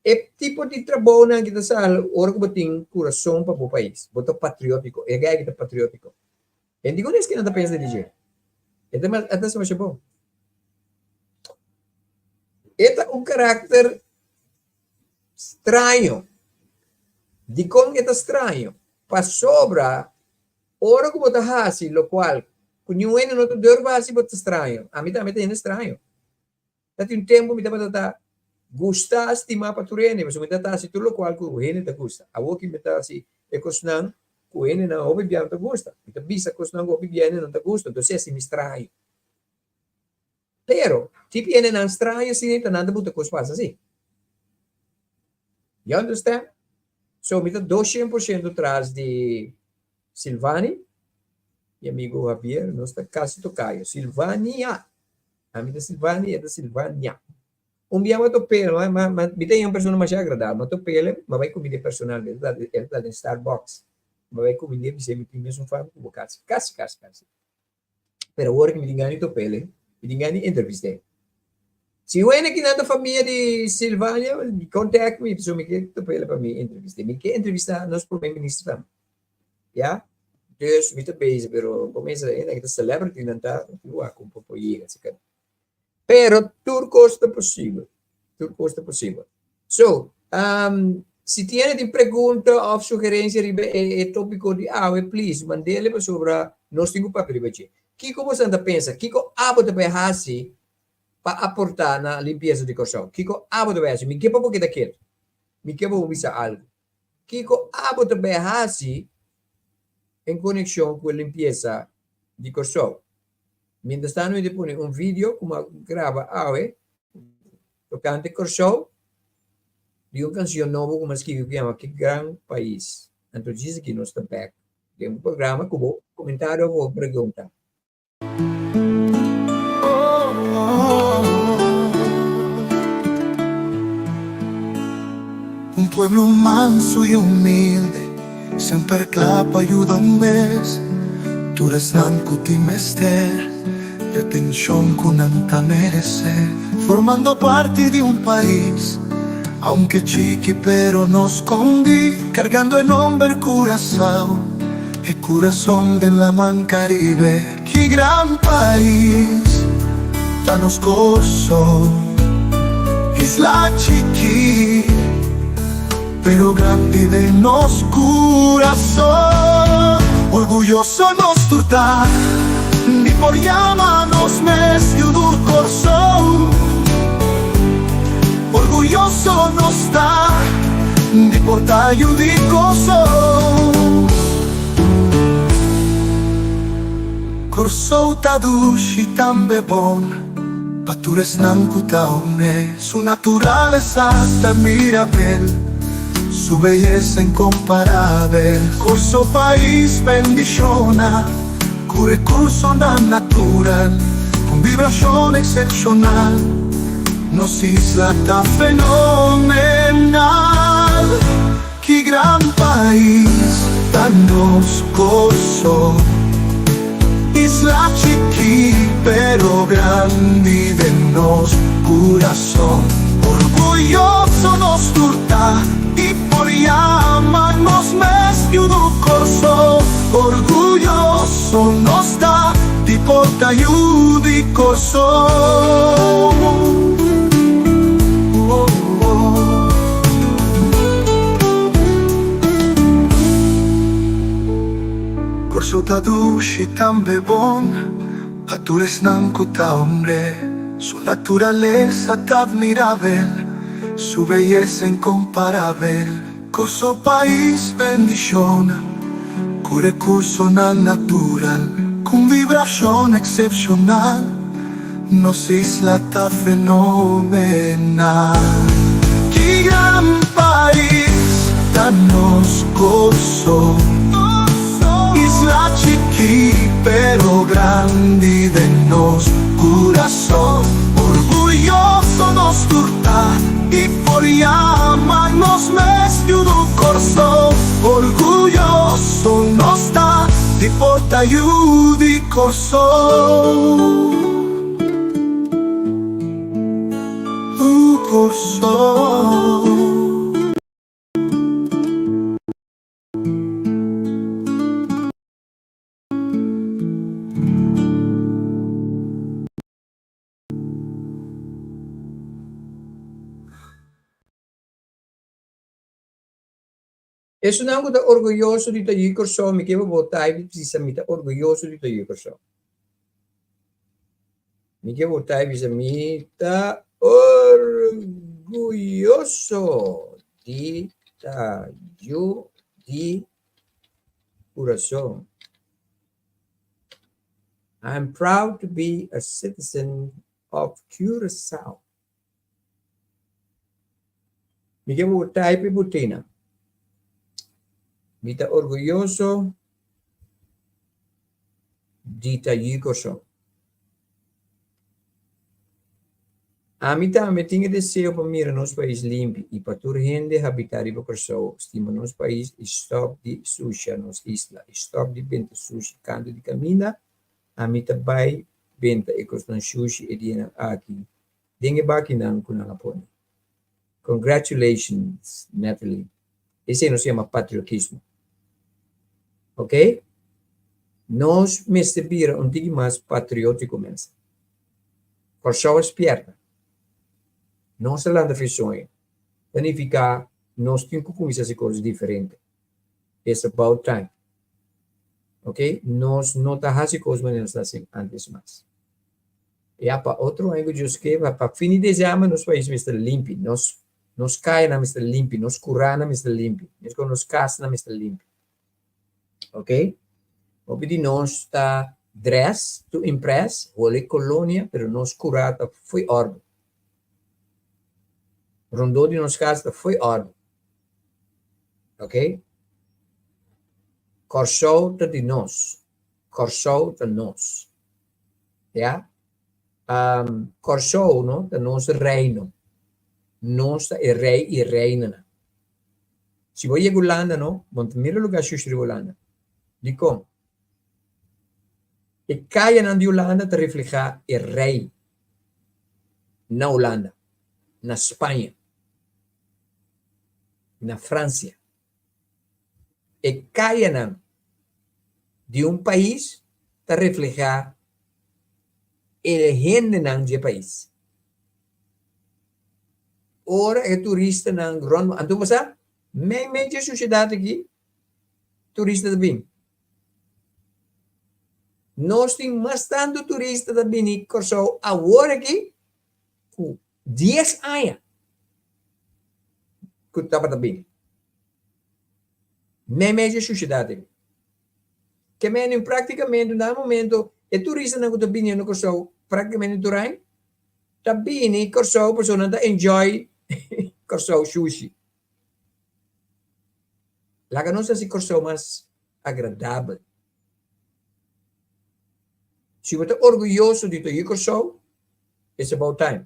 S4: e tipo di trabounan ki ta sali ora ku bo tin kurason pa bo pais, bo ta patriótiko, e guy aki ta patriótiko. E di con esquina ta pensa di dje. E ta e ta masha bon. E ta un karakter straño. Dikon e ta straño? Pasobra ora ku bo ta hasi lokual ku niun hende no ta durf hasi bo ta straño. Ami tambe ta hende straño. Ta tin un tempu mi tabata ta gusta stima pa tur hende, pasobra mi ta ta hasi tur lokual ku hende ta gusta. Awor ki mi ta hasi e kosnan ku hendenan hopi bia no ta gusta. Mi ta bisa kosnan ku hopi bia hendenan ta gusta, entonces si mi straño. Pero, tipi hendenan straño asina ta nan ta buta kos pasa asi. You understand? So mi ta 200% tras di Silvani, mi amigo Javier, nos ta casi tocayo. Silvania! Ami ta Silvani, e ta Silvania. Un bia m'a top'el, ma, ma, ma, mi ta un persona masha agradabel. M'a top'el, m'a bai kumind'é personalmente. El ta, el ta den Starbucks. M'a bai kumind'é, bis'é mi tin mesun fama ku bo kasi. Kasi, kasi, kasi. Pero awor ku mi tin gana di top'el, mi tin gana di entrevist'é. Si un hende kinan ta famia di Silvania, contact mi, pasobra mi ke top'el pa mi entrevist'é. Mi ke entrevistá nos prome minister tambe. Ya, dus mi ta bezig, pero comienza hende ki ta celebrity nan ta wak un poco yega asika. Pero tur cos ta posibel, tur cos ta posibel. So, um, si tiene tin pregunta of sugerencia riba e, e topico di awe, please mandele pasobra nos tin cu papia riba dje. Kiko boso ta pensa? Kiko abo ta bay haci pa aporta na limpieza di Kòrsou? Kiko abo ta bay haci? Mi ke pa bo keda ketu. Mi ke pa bo bisa algo. Kiko abo ta bay haci en konekshon ku e limpiesa di Kòrsou? Mientras tanto mi ta pone un video ku mi a graba awe tokante Kòrsou di un kanshon nobo ku mi a skibi ku yama Ki Gran Pais. Anto djis aki nos ta bèk den un programa ku bo komentario òf bo pregunta.
S1: Pueblo manso i humilde, semper kla pa yuda un mes. Tur esnan ku tin mester di atenshon ku nan ta meresé. Formando parti di un pais, aunke chiki pero no skondí, kargando e nomber Curaçao, e kurason den laman Karibe. Ki gran pais ta nos Kòrsou, isla chikí pero grandi den nos kurason. Orguyoso nos tur ta di por yama nos mes yu di Kòrsou. Orguyoso nos ta di por ta yu di Kòrsou. Kòrsou ta dushi tambe bon pa tur esnan ku ta om'é. Su naturalesa ta admirabel, su beyesa inkomparabel. Kòrsou pais bendishona ku rekursonan natural, un vibrashon eksepshonal. Nos isla ta fenomenal. Ki gran pais ta nos Kòrsou, isla chikí pero grandi den nos kurason. Orguyoso nos tur ta i por yama nos mes yu di Kòrsou. Orguyoso nos ta di por ta yu di Kòrsou. Kòrsou ta dushi tambe bon pa tur esnan ku ta hombre. Su naturalesa ta admirabel, su beyesa inkomparabel. Kòrsou pais bendishona ku rekursonan natural, ku un vibrashon eksepshonal. Nos isla ta fenomenal. Ki gran pais ta nos Kòrsou. Isla chikí pero grandi den nos kurason. Orguyoso nos tur ta i por yama nos mes yu di Kòrsou. Orguyoso nos ta di por ta yu di Kòrsou. Kòrsou.
S4: Esunnan ku ta orguyoso di ta yu Kòrsou, mi ke pa bo type bisa mi ta orguyoso di ta yu Kòrsou. Mi ke bo type bisa mi ta orguyoso di ta yu di Kurason. I'm proud to be a citizen of Curaçao. Mi ke bo type bo tina. Mi ta orguyoso di ta yu Kòrsou. Ami tambe tin e deseo pa mira nos pais limpi i pa tur hende habitá riba Kòrsou stima nos pais i stòp di susha nos isla i stòp di benta sushi kantu di kaminda. Ami ta bai benta e kosnan shushi e dianan aki den e bakinan ku nan a pone. Congratulations Natalie. Esei nos yama patriotismo. Ok? Nos mester bira un tiki mas patriotiko mensen. Kòrsou a spierta. Nos a lanta fisoño. Ta nifiká nos tin ku kuminsá hasi kos diferente. It's about time. Ok? Nos no ta hasi kos manera nos ta hasi antes mas. Ya pa otro aña ku Dios ke, pa fin di dezèmber nos pais mester limpi, nos nos kayanan mester limpi, nos kuranan mester limpi, meskos nos kasnan mester limpi. Ok? Hopi di nos ta dress to impress, hole kolonia, pero nos kura ta fo'i òrdu. Rondó di nos kas ta fo'i òrdu. Ok? Kòrsou ta di nos. Kòrsou ta nos. Ya. Kòrsou no ta nos reino. Nos ta e rei i reinanan. Si bo yega Hulanda no, bo no ta mira lugá shushi riba Hulanda. Dikon? E kayanan di Hulanda ta reflehá e rei na Hulanda, na Spaña, na Fransia. E kayanan di un pais ta reflehá e hendenan di e pais. Ora e turistanan rond, anto bo sa, mei mei dje sushedat aki, turista ta bin. Nos tin mas tantu turista ta bini Kòrsou awor aki ku dies aña ku tabata bini. Mei mei dje sushedat aki. Ke menen praktikamente na momento e turistanan ku ta bini na Kòrsou praktikamente tur aña ta bini Kòrsou pasobra nan ta enjoy Kòrsou shushi. Laga nos hasi Kòrsou mas agradabel. Si bo ta orguyoso di ta yu Kòrsou, it's about time.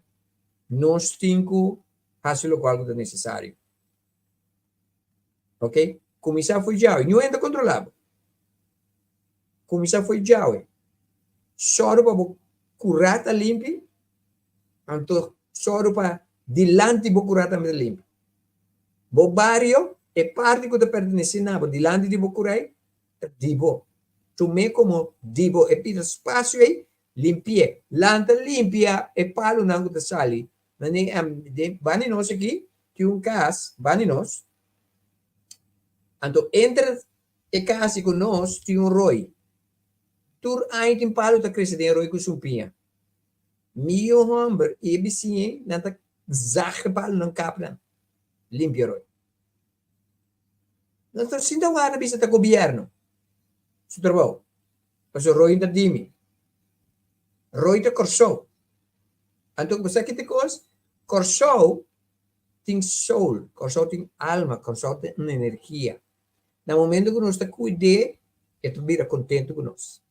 S4: Nos tin ku hasi lokual ku ta nesesario. Ok? Kuminsá fo'i djawe. Niun hende ta kontrolá bo. Kuminsá fo'i djawe. Sòru pa bo kurá ta limpi, anto sòru pa dilanti bo kurá tambe ta limpi. Bo bario, e parti ku ta pertenesé na bo dilanti di bo kurá ei, ta di bo. Tum'é komo di bo. E pida spasio ei, limpi'é. Lanta limpia e palunan ku ta sali Den banda di nos aki tin un kas, banda di nos, anto entre e kas i ku nos tin un roi. Tur aña tin palu ta krese den e roi ku sumpiña. Mi yu hòmber i e bisiña nan ta zag e palunan kap nan, limpia roi. Nos ta sinta warda bisa ta gobièrnu su trabou. Pasobra Roy ta di mi. Roy ta Kòrsou. Anto bo sa ki ta kos? Kòrsou tin soul, Kòrsou tin alma, Kòrsou tin un energia. Na momento ku nos ta kuid'é, e ta bira kontentu ku nos.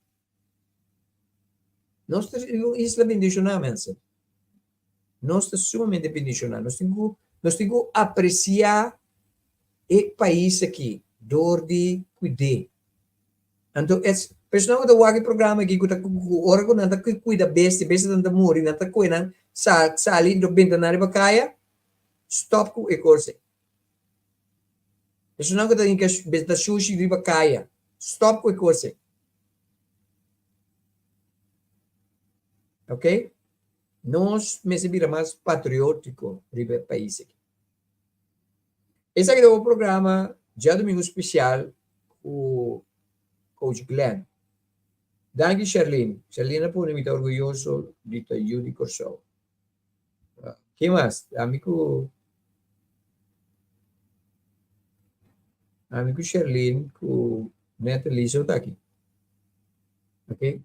S4: Nos ta un isla bendishoná, mensen. Nos ta sumamente bendishoná. Nos tin ku, nos tin ku apresiá e pais aki dor di kuid'é. Anto es personanan ku ta wak e programa aki ku ta ku ora ku nan ta kuida bestia, bestianan ta muri, nan ta kohe nan sa sali do benta nan riba kaya, stòp ku e kos ei. Personanan ku ta hinka benta shushi riba kaya, stòp ku e kos ei. Ok? Nos mester bira mas patriótiko riba e pais aki. Esaki ta bo programa Djadumingu Spesial ku Coach Glenn. Danki Sherlyn. Sherlyn a pone mi ta orguyoso di ta yu di Kòrsou. Ken mas? Ami ku ami ku Sherlyn ku Natalie so ta aki. Ok.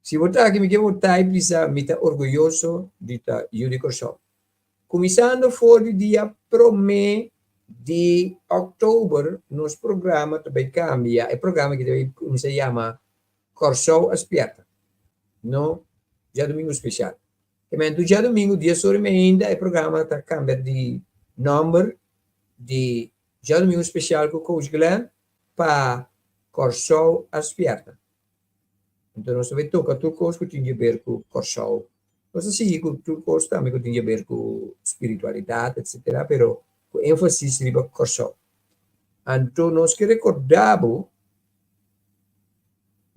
S4: Si bo ta aki mi ke bo type bisa mi ta orguyoso di ta yu di Kòrsou. Kuminsando for di dia promé di òktober nos programa ta bai kambia, e programa aki ta bai kuminsá yama Kòrsou a Spièrta, no Djadumingu Spesial. Te mèntu djadumingu dies ora i meinda e programa ta kambia di nòmber di Djadumingu Spesial ku Coach Glenn pa Kòrsou a Spièrta. Anto nos ta bai toka tur kos ku tin di aber ku Kòrsou. Nos ta sigui ku tur kos tambe ku tin di aber ku spiritualidat etsetera, pero ku énfasis riba Kòrsou. Anto nos ke rekordá bo,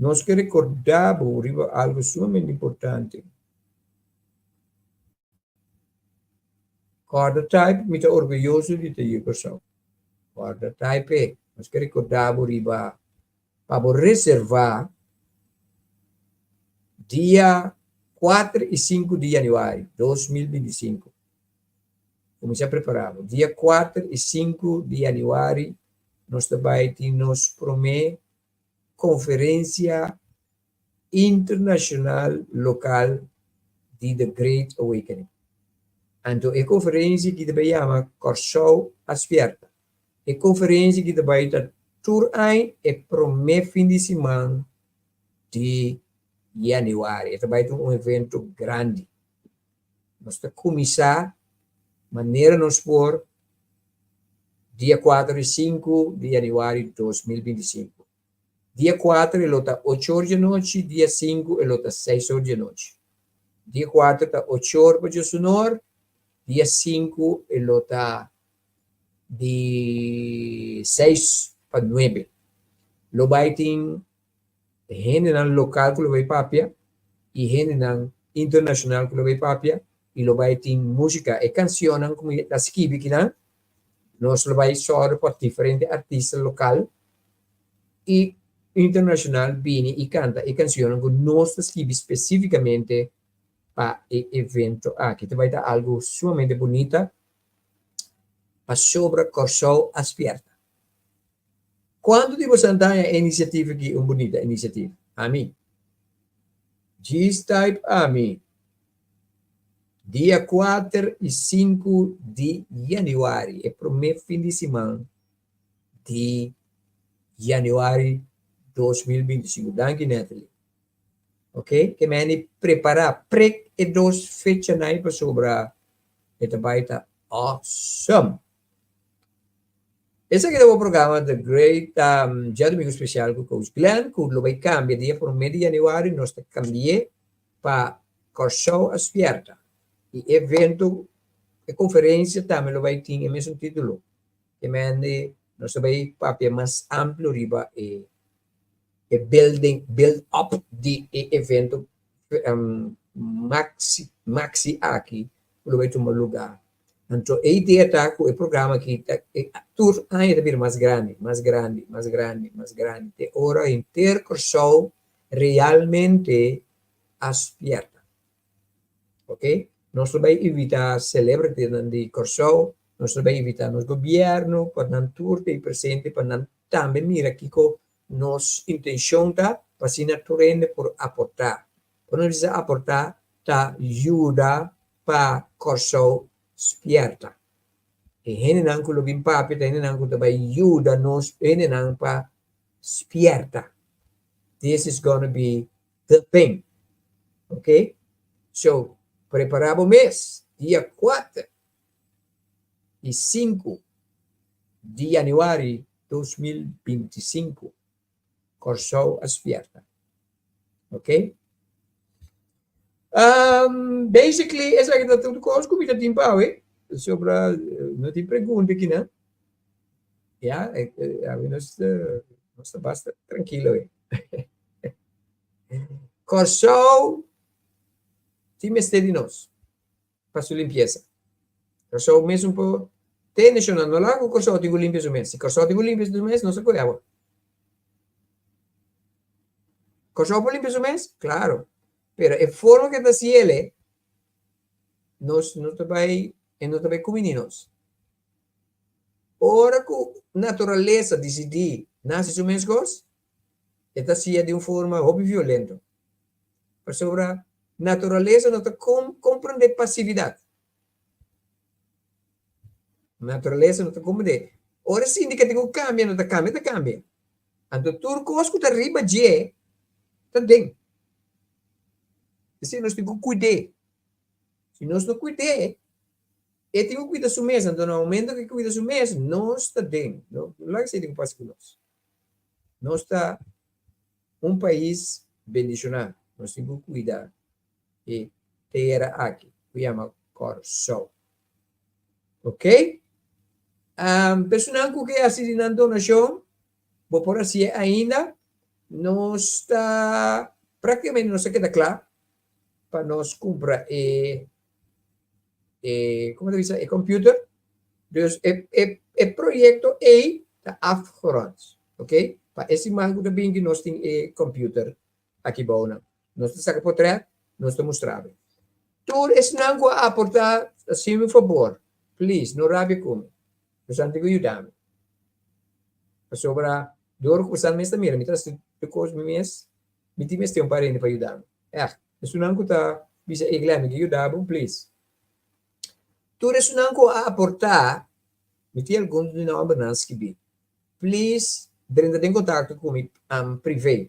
S4: nos ke rekordá bo riba algu sumamente importante. Kòrda type mi ta orguyoso di ta yu Kòrsou. Kòrda type nos ke rekordá bo riba pa bo reservá dia kuater i sinku di yanüari 2025. Kuminsá prepará bo. Dia kuater i sinku di yanüari nos ta bai tin nos promé konferensia internashonal lokal di The Great Awakening. Anto e konferensia aki ta bai yama Kòrsou a Spièrta. E konferensia ki ta bai ta tur aña e promé fin di siman di yanüari. E ta bai ta un evento grandi. Nos ta kuminsá manera nos por. Dia kuater i sinku di yanüari 2025. Dia kuater e lo ta ocho or djanochi, dia sinku e lo ta seis or djanochi. Dia kuater ta ocho or pa djosunor, dia sinku e lo ta di seis pa nuebe. Lo bai tin hendenan lokal ku lo bai papia i hendenan internashonal ku lo bai papia i lo bai tin músika. E kansionnan ku mi ta skibi kinan nos lo bai sòru pa diferente artista lokal i internashonal bini i kanta e kansionnan ku nos ta skibi spesífikamente pa e evento aki. Ta bai ta algu sumamente bunita pasobra Kòrsou a spièrta. Kuantu di boso ta haña e inisiativa aki un bunita inisiativa? Ami. Djis type ami. Dia kuater i sinku di yanüari, e promé fin di siman di yanüari 2025. Danki Natalie. Ok, ke meni prepará, prek e dos fechanan ei pasobra e ta bai ta awesome. Esaki ta bo programa The Great um, Djadumingu Special ku Coach Glenn ku lo bai kambia dia promé di yanüari nos ta kambi'é pa Kòrsou a Spierta. E evento, e konferensia tambe lo bai tin e mesun título. Ke mende nos ta bai papia mas amplio riba e e building, build up di e evento maxi maxi aki ku lo bai tuma lugá. Anto e idea ta ku e programa aki ta tur aña ta bira mas grandi, mas grandi, mas grandi, mas grandi te ora henter Kòrsou realmente a spierta. Ok, nos lo bai invitá celebritynan di Kòrsou, nos lo bai invitá nos gobièrnu pa nan tur ta ei presente pa nan tambe mira kiko nos intenshon ta pa asina tur hende por aportá. Por nos bisa aportá ta yuda pa Kòrsou spièrta. E hendenan ku lo bin papia ta hendenan ku ta bai yuda nos hendenan pa spièrta. This is gonna be the thing. Ok? So, prepará bo mes dia kuater i sinku di yanüari 2025. Kòrsou a spièrta. Ok? Um, basically, esaki ta tur kos ku mi ta tin pa awe. Sobra, no tin pregunta kinan. Ya, awe nos, nos ta basta trankilo awe. Kòrsou tin mester di nos pa su limpiesa. Kòrsou mesun por te nashonal. No laga ku Kòrsou tin ku limpia su mes. Si Kòrsou tin ku limpia su mes, nos ta kohe awa. Kòrsou por limpia su mes? Klaro. Pero e forma ku e ta hasi el e, nos no ta bai, e no ta bai kumini nos. Ora ku naturalesa disidí nase su mes kos, e ta hasié di un forma hopi violento. Pasobra naturalesa no ta komprendé pasividat. Naturalesa no ta komprendé. Ora e sinti ke tin ku kambia, no ta kambia, ta kambia. Anto tur kos ku ta riba dje ta den. P'esei nos tin ku kuid'é. Si nos no kuid'é, E tin ku kuida su mes, anto na momento ku e kuida su mes, nos ta den. No laga esei tin ku pasa ku nos. Nos ta un pais bendishoná. Nos tin ku kuida e tera aki ku yama Kòrsou. Ok? Personan ku ke hasi di nan donashon, bo por hasié ainda. Nos ta, práktikamente nos ta keda kla pa nos kumpra e e, como ta bisa, e computer. Dus e, e, e proyecto ei ta afgerond. Ok? Pa e siman ku ta binti nos tin e computer aki bou nan. Nos ta saka potret, nos ta mustra bo. Tur esnan ku a aportá, hasi mi un fabor, please, no rabia ku mi. Bosan tin ku yuda mi. Pasobra dor ku bosan mes ta mira, mi ta hasi tur kos mi mes, mi tin mester un par hende pa yuda mi. Ègt. Esunnan ku ta bisa ey Glenn mi ke yuda bo, please. Tur esunnan ku a aportá, mi tin algun di nòmbernan skibí. Please drenta den kontakto ku mi privé.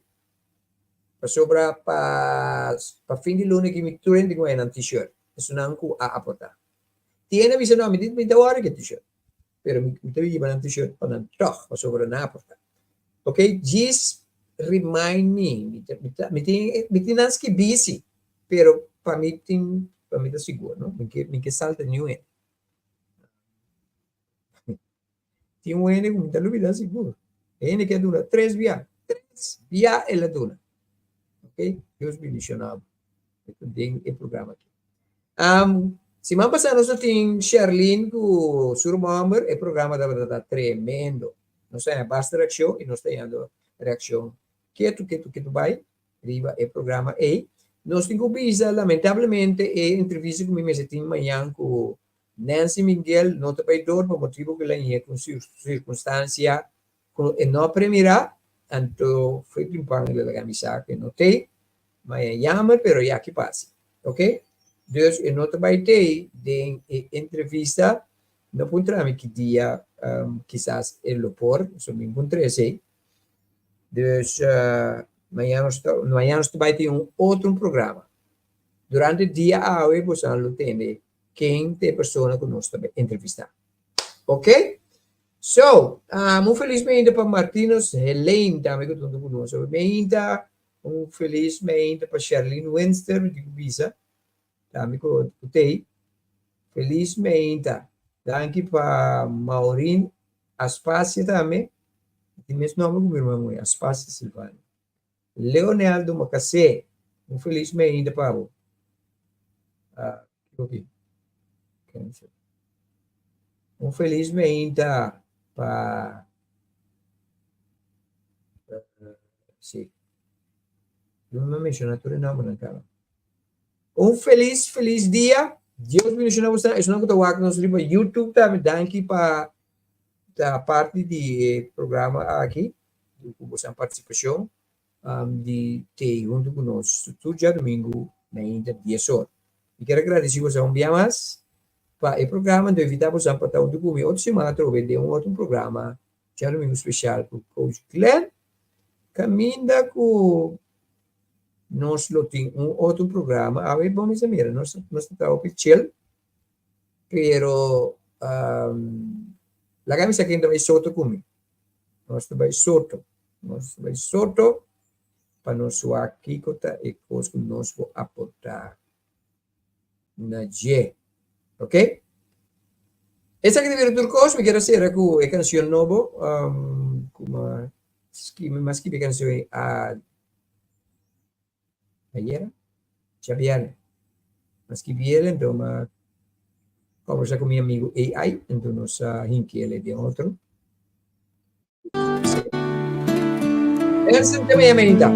S4: Pasobra pa pa fin di luna aki mi tur hende ku nan t-shirt, esunnan ku a aportá. Tin hende a bisa no, mi ta wòrdu ke t-shirt. Pero mi ta hiba nan t-shirt pa nan tòg, pasobra nan a aportá. Ok, djis remind me, mi ta, mi ta, mi tin, mi tin nan skibí si, pero pa mi tin, pa mi ta sigur, no? Mi ke, mi ke salta niun hende. Tin un hende ku mi ta lubidá sigur. E hende ke a duna tres bia, tres bia el a duna. Ok, Dios bendishoná bo. Den e programa aki. Siman pasá nos a tin Sherlyn ku su ruman hòmber, e programa tabata ta tremendo. Nos a haña basta reakshon i nos ta hañando reakshon ketu ketu ketu bai riba e programa ei. Nos tin ku bisa lamentablemente e entrevista ku mi mester tin mañan ku Nancy Minguel no ta bai dor pa motibu ku el a hañ'é ku un sirkunstansia ku e no a premirá, anto foi pimpan el a laga mi sa ku e no t'ei. Maña jammer pero ya ki pasa. Ok? Dus e no ta bai tei den e entrevista. No puntra mi ki dia kisas e lo por, so mi puntra esei. Dus maña nos ta maña nos ta bai tin un otro programa. Durante dia awe boso lo tende ken ta e persona ku nos ta bai entrevista. Ok? So, un felis meinta pa Martinus Helene tambe ku ta huntu ku nos awe meinta. Un felis meinta pa Sherlyn Winster, mi tin ku bisa, tambe ku tei. Felis meinta. Danki pa Maureen Aspasia tambe. Tin mes nomber ku mi ruman muhé, Aspasia Silvania. Leonel Dumakasé, un felis meinta pa bo. Kiko ki? Cancel. Un felis meinta pa Sí. Yo no menciona tur e nombernan caba. Un feliz, feliz dia. Dios bendiciona boso. Esnan cu ta wak nos riba YouTube tambe, danki pa ta parti di e programa aki, cu boso participacion di tei hunto cu nos tur djadomingo mainta dies or. Mi kier a gradeci boso un bia mas pa e programa, anto invita boso pa ta hunto cu mi otro siman atrobe den un otro programa Djadomingo special cu Coach Glenn, caminda cu nos lo tin un otro programa. Awe bo mester mira, nos nos ta traha hopi chill, pero laga mi sa ken ta bay soto cu mi. Nos ta bay soto, nos ta bay soto pa nos wak kico ta e cos cu nos por aporta na dje. Ok? Esaki ta bira tur kos. Mi kier a sera ku e kanshon nobo ku mi skibi, mi a skibi e kanshon ei a ayera, djabièrnè. Mi a skibi el enton mi a kòmbersá ku mi amigu AI, enton nos a hinki el den otro. Nelson te maya meinta.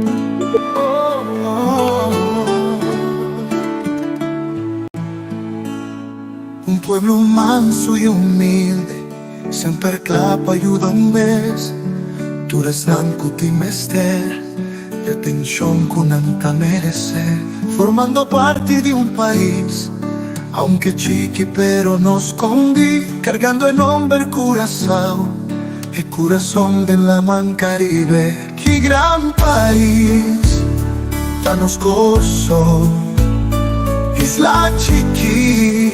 S1: Un pueblo manso y humilde, semper cla pa yuda un mes. Tur esnan cu tin mester e atencion cu nan ta merece. Formando parti di un pais, aunke chiki pero no scondi, cargando e nomber Curaçao, e curason den laman Caribe. Ki gran pais ta nos Corsou, isla chiki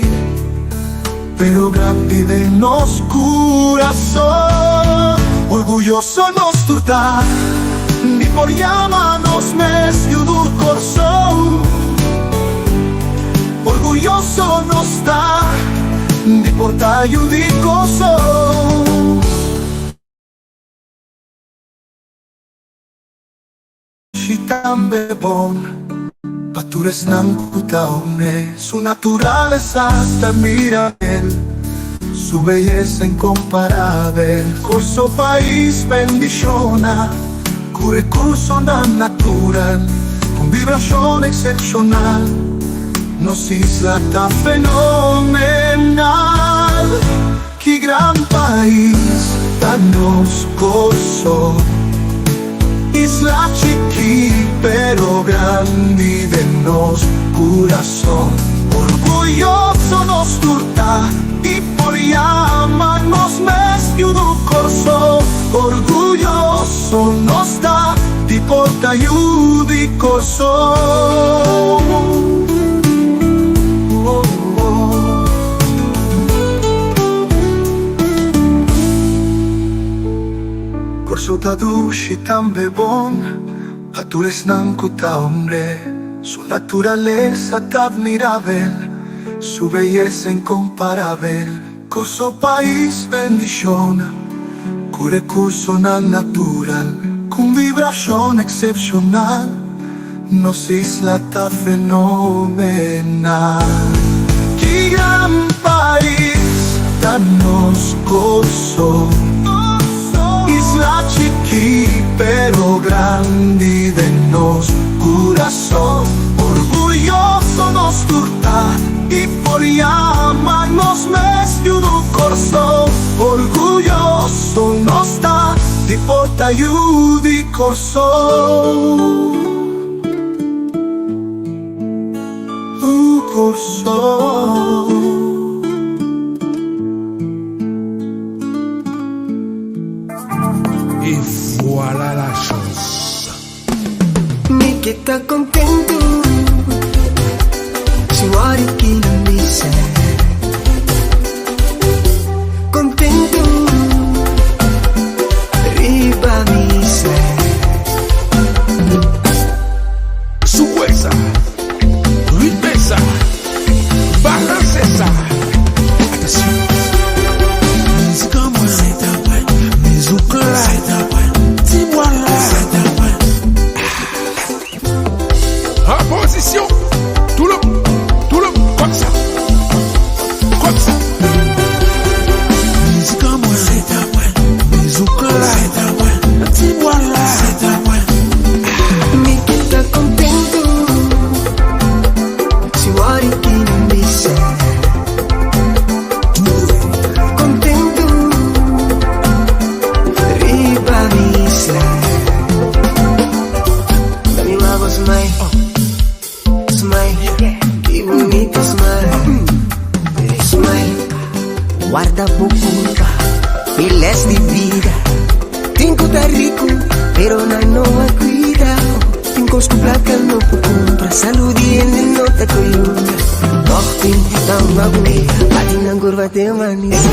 S1: pero grandi den nos curason. Orguyoso nos tur ta di por yama nos mes yu di Corsou. Orguyoso nos ta di por ta yu di Corsou. Shi tambe bon pa tur esnan ku ta une. Su naturalesa ta admirabel, su beyesa inkomparabel. Kòrsou pais bendishona ku rekursonan natural, ku un vibrashon eksepshonal. Nos isla ta fenomenal. Ki gran pais ta nos Kòrsou. Isla chikí pero grandi den nos kurason. Orguyoso nos tur ta i por yama nos mes yu di Kòrsou. Orguyoso nos ta di por ta yu di Kòrsou. Kòrsou ta dushi tambe bon pa tur esnan ku ta hombre. Su naturalesa ta admirabel, su beyesa inkomparabel. Kòrsou pais bendishona ku rekursonan natural, ku un vibrashon eksepshonal. Nos isla ta fenomenal. Ki gran pais ta nos Kòrsou. Isla chikí pero grandi den nos kurason. Orguyoso nos tur ta i por yama nos mes yu di Kòrsou. Orguyoso nos ta di por ta yu di Kòrsou. Kòrsou.
S6: Et voilà la chose.
S3: Mi ke ta kontentu Si wòrdu ki nan bisa Kontentu Riba mi isla.
S6: Souwe sa, ritme sa, balanse sa. Atansyon! Mizik an mwen, mizouk la, ti bwa la. An pozisyon, touloup, touloup, kòm sa, kòm sa. Mizik an mwen, mizouk la, ti bwa la.
S3: Mi ke ta kontentu Si wòrdu ki nan bisa Kontentu Riba mi isla Mi wak smile Smile Ki bunita smile Smile Warda bo kulpa E les di bida Tin ku ta riku Pero nan no a kuida Tin kos ku plaka no por kumpra Salud di hende no ta koyunta Tòg tin nan wak Bati nan kurva te manisé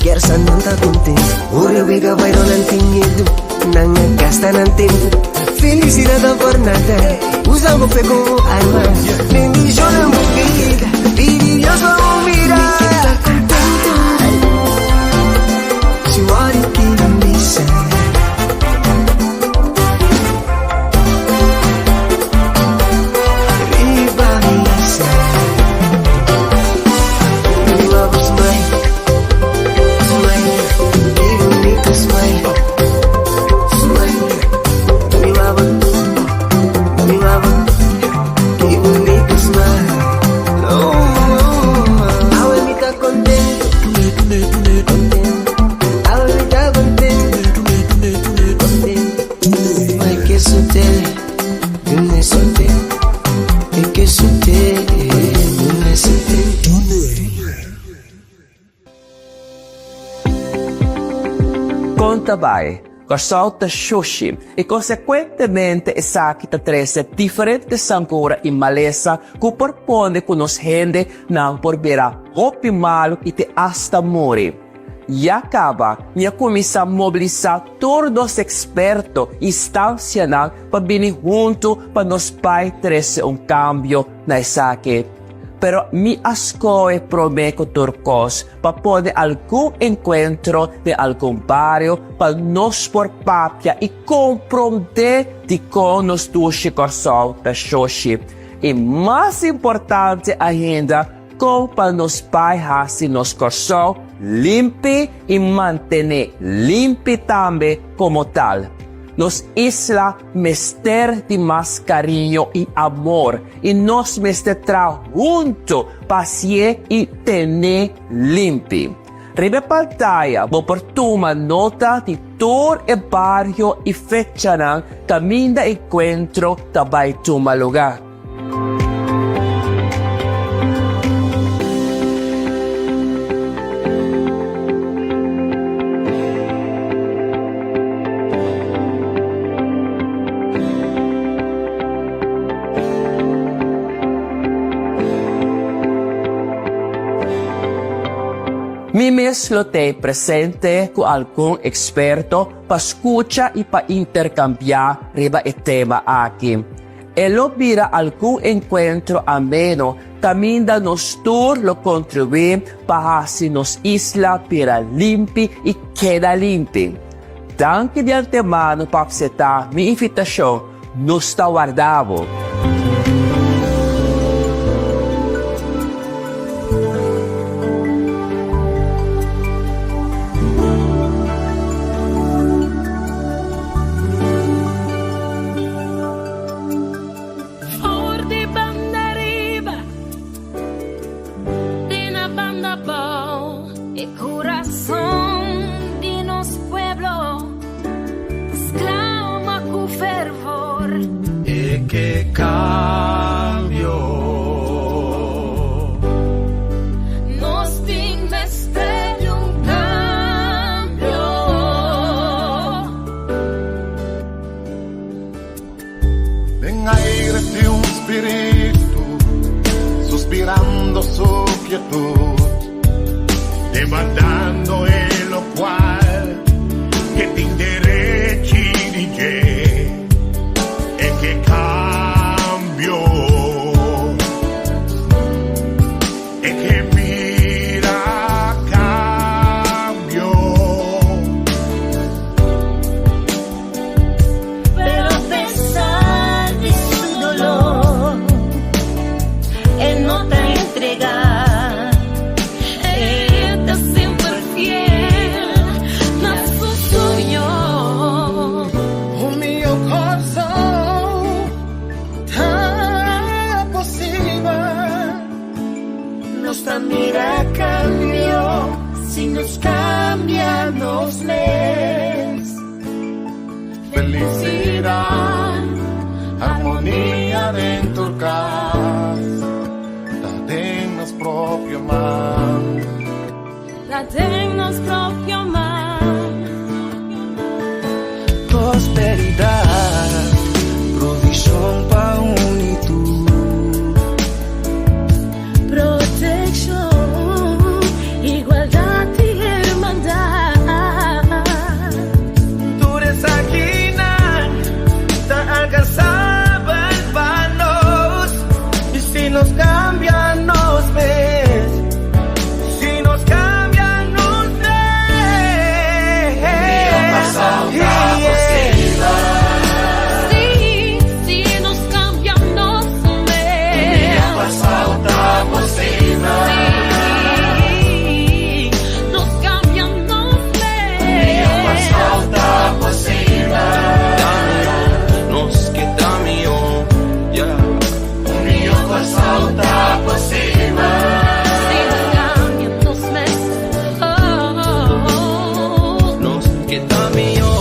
S3: Kersa nan ta kontentu Ora wega bai no nan tin miedu Nan a gasta nan tempu Felisidat ta por nada Usa bo fe komo arma Bendishona bo bida Pidi Dios pa bo mira Mi ke ta kontentu Si wòrdu ki nan bisa Riba mi isla Mi wak bo smile Smile Ki bunita smile Smile Mi wak bo Mi wak bo Ki bunita smile Awe mi ta kontentu Kontentu Awe mi ta kontentu Kontentu Mai ke sute Dune sute E ke sute Dune sute
S5: Kon ta bai? Kòrsou ta shushi i konsekuentemente esaki ta trese diferente sangura i malesa ku por pone ku nos hende nan por bira hopi malu i te asta muri. Ya kaba mi a kuminsá mobilisá tur nos eksperto i instansianan pa bini huntu pa nos bai trese un kambio na esaki. Pero mi a skohe promé ku tur kos pa pone algun enkuentro den algun bario pa nos por papia i komprondé dikon nos dushi Kòrsou ta shoshi. I mas importante ainda, kon pa nos bai hasi nos Kòrsou limpi i mantené limpi tambe komo tal. Nos isla mester di mas kariño i amor i nos mester traha huntu pa hasié i tené limpi. Riba e pantaya bo por tuma nota di tur e bario i fechanan kaminda enkuentro ta bai tuma lugá. Mi. mes lo t'ei presente ku algun eksperto pa skucha i pa interkambiá riba e tema aki. E lo bira algun enkuentro ameno kaminda nos tur lo kontribuí pa hasi nos isla bira limpi i keda limpi. Danki di antemano pa apseptá mi invitashon, nos ta warda bo!
S2: For di banda riba te na banda abou. E kurason di nos pueblo ta sklama ku fervor.
S6: E ke kambio.
S2: Nos tin mester di un kambio.
S6: Den aire tin un spiritu suspirando su quietud, demandando e locual ke tin derechi di dje, e ke cambio, e ke mira cambio.
S2: Pero a pesar di su dolor, e no ta entregá. E ta semper fiel na su soño.
S6: Un mihó Kòrsou ta posibel. Nos ta mira kambio si nos kambia nos mes. Felicidad, armonia den tur cas, ta den nos propio man.
S2: Ta den nos propio man.
S6: Prosperidad, provishon pa un i tur.
S2: Protekshon, igualdat i hermandat.
S6: Tur esakinan ta alkansabel pa nos si nos kambia nos mes, si nos kambia nos mes.
S2: Sí, si nos kambia nos mes. Sí, nos kambia nos mes.
S6: Nos ke ta mihó, yeah.
S2: Si nos kambia nos mes. Oh, oh, oh.
S6: Nos ke ta mihó.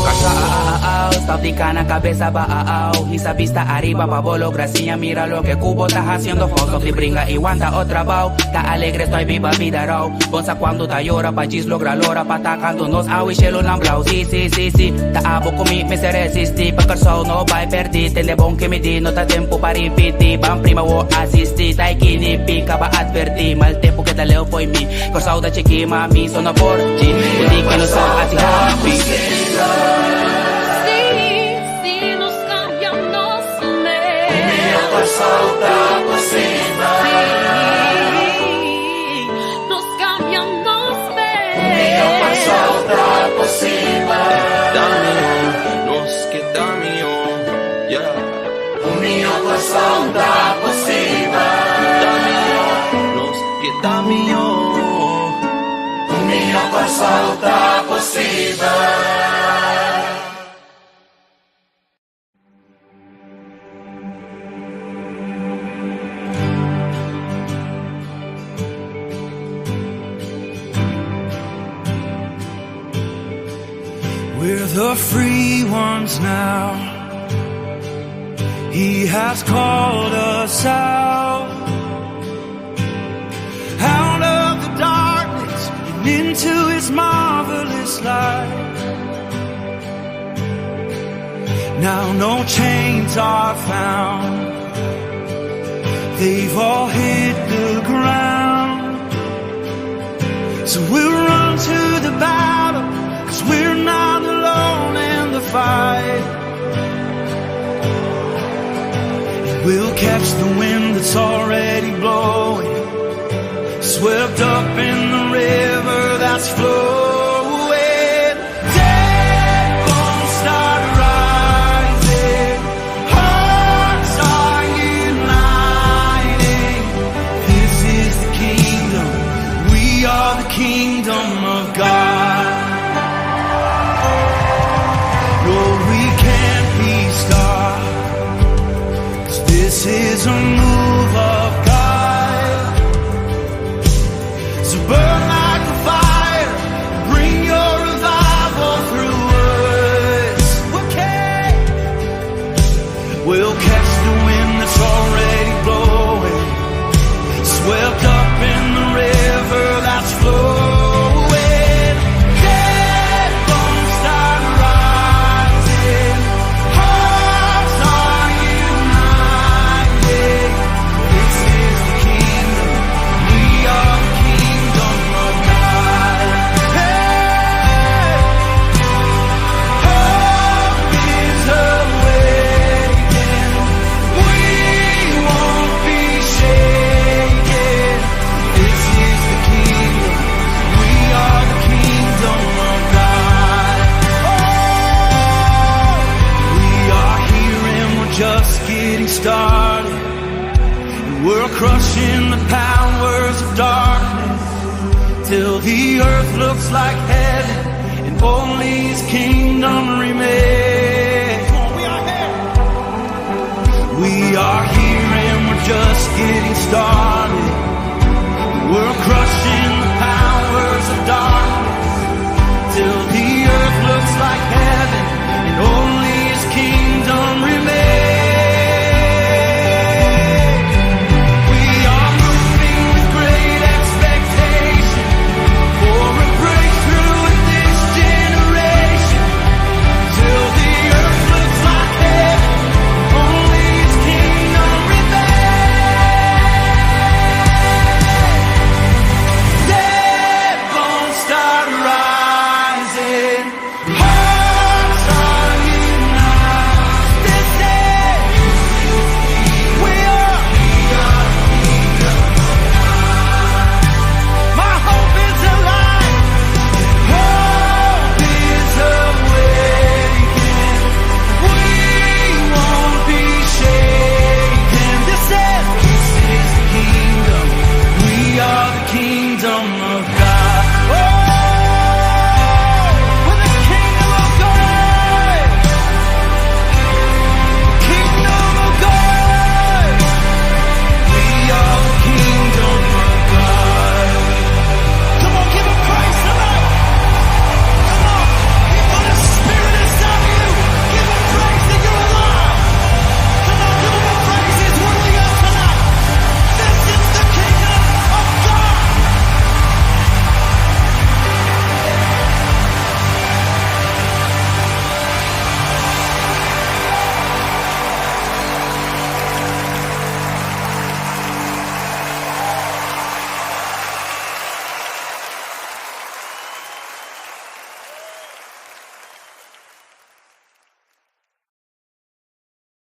S7: Stop di kana kabesa ba'ao Hisa bista ariba pa bo logra siña Mira loke ku bo ta hasiendo Stop di bringa i wanta o trabao Ta alegre estoy biba bida rou Bon sa cuando ta yora pa djis logra lora Pa ta canto nos awe shelunan blauw Si si si si Ta abo ku mi mester resisti Pa Kòrsou no bai pèrdí Tende bon ke mi di no ta tempu pa ripití Ban prima wo asisti Ta e kini pika pa atvertí Mal tempu keda leu fo'i mi Kòrsou ta chikí ma mi so no por dji Ku di ke nos por hasi hopi.
S2: Sí, si nos kambia nos mes. Sí, nos kambia nos mes.
S6: Ta mihó, nos ke ta mihó, yeah. Ta mihó, nos ke ta mihó. We're the free ones now. He has called us out. Out of the darkness and into his marvelous light. Now no chains are found. They've all hit the ground. So we'll run to the battle, 'cause we're not alone in the fight. And we'll catch the wind that's already blowing, swept up in the river that's flowing. Dead bones start rising, hearts are uniting. This is the kingdom, we are the kingdom of God. No, we can't be stopped, 'cause this is a move of God. So burn like a fire, bring your revival through us. Okay. We'll catch the wind that's already blowing, swept up in the river that's flowing. Dead bones start rising, hearts are united. This is the kingdom, we are the kingdom of God. Hey! Hope is awakened. We won't be shaken. This is the kingdom. We are the kingdom of God. Oh, we are here and we're just getting started. And we're crushing the powers of darkness till the earth looks like heaven and only His kingdom remains. We are here and we're just getting started. We're crushing the powers of darkness till the earth looks like heaven.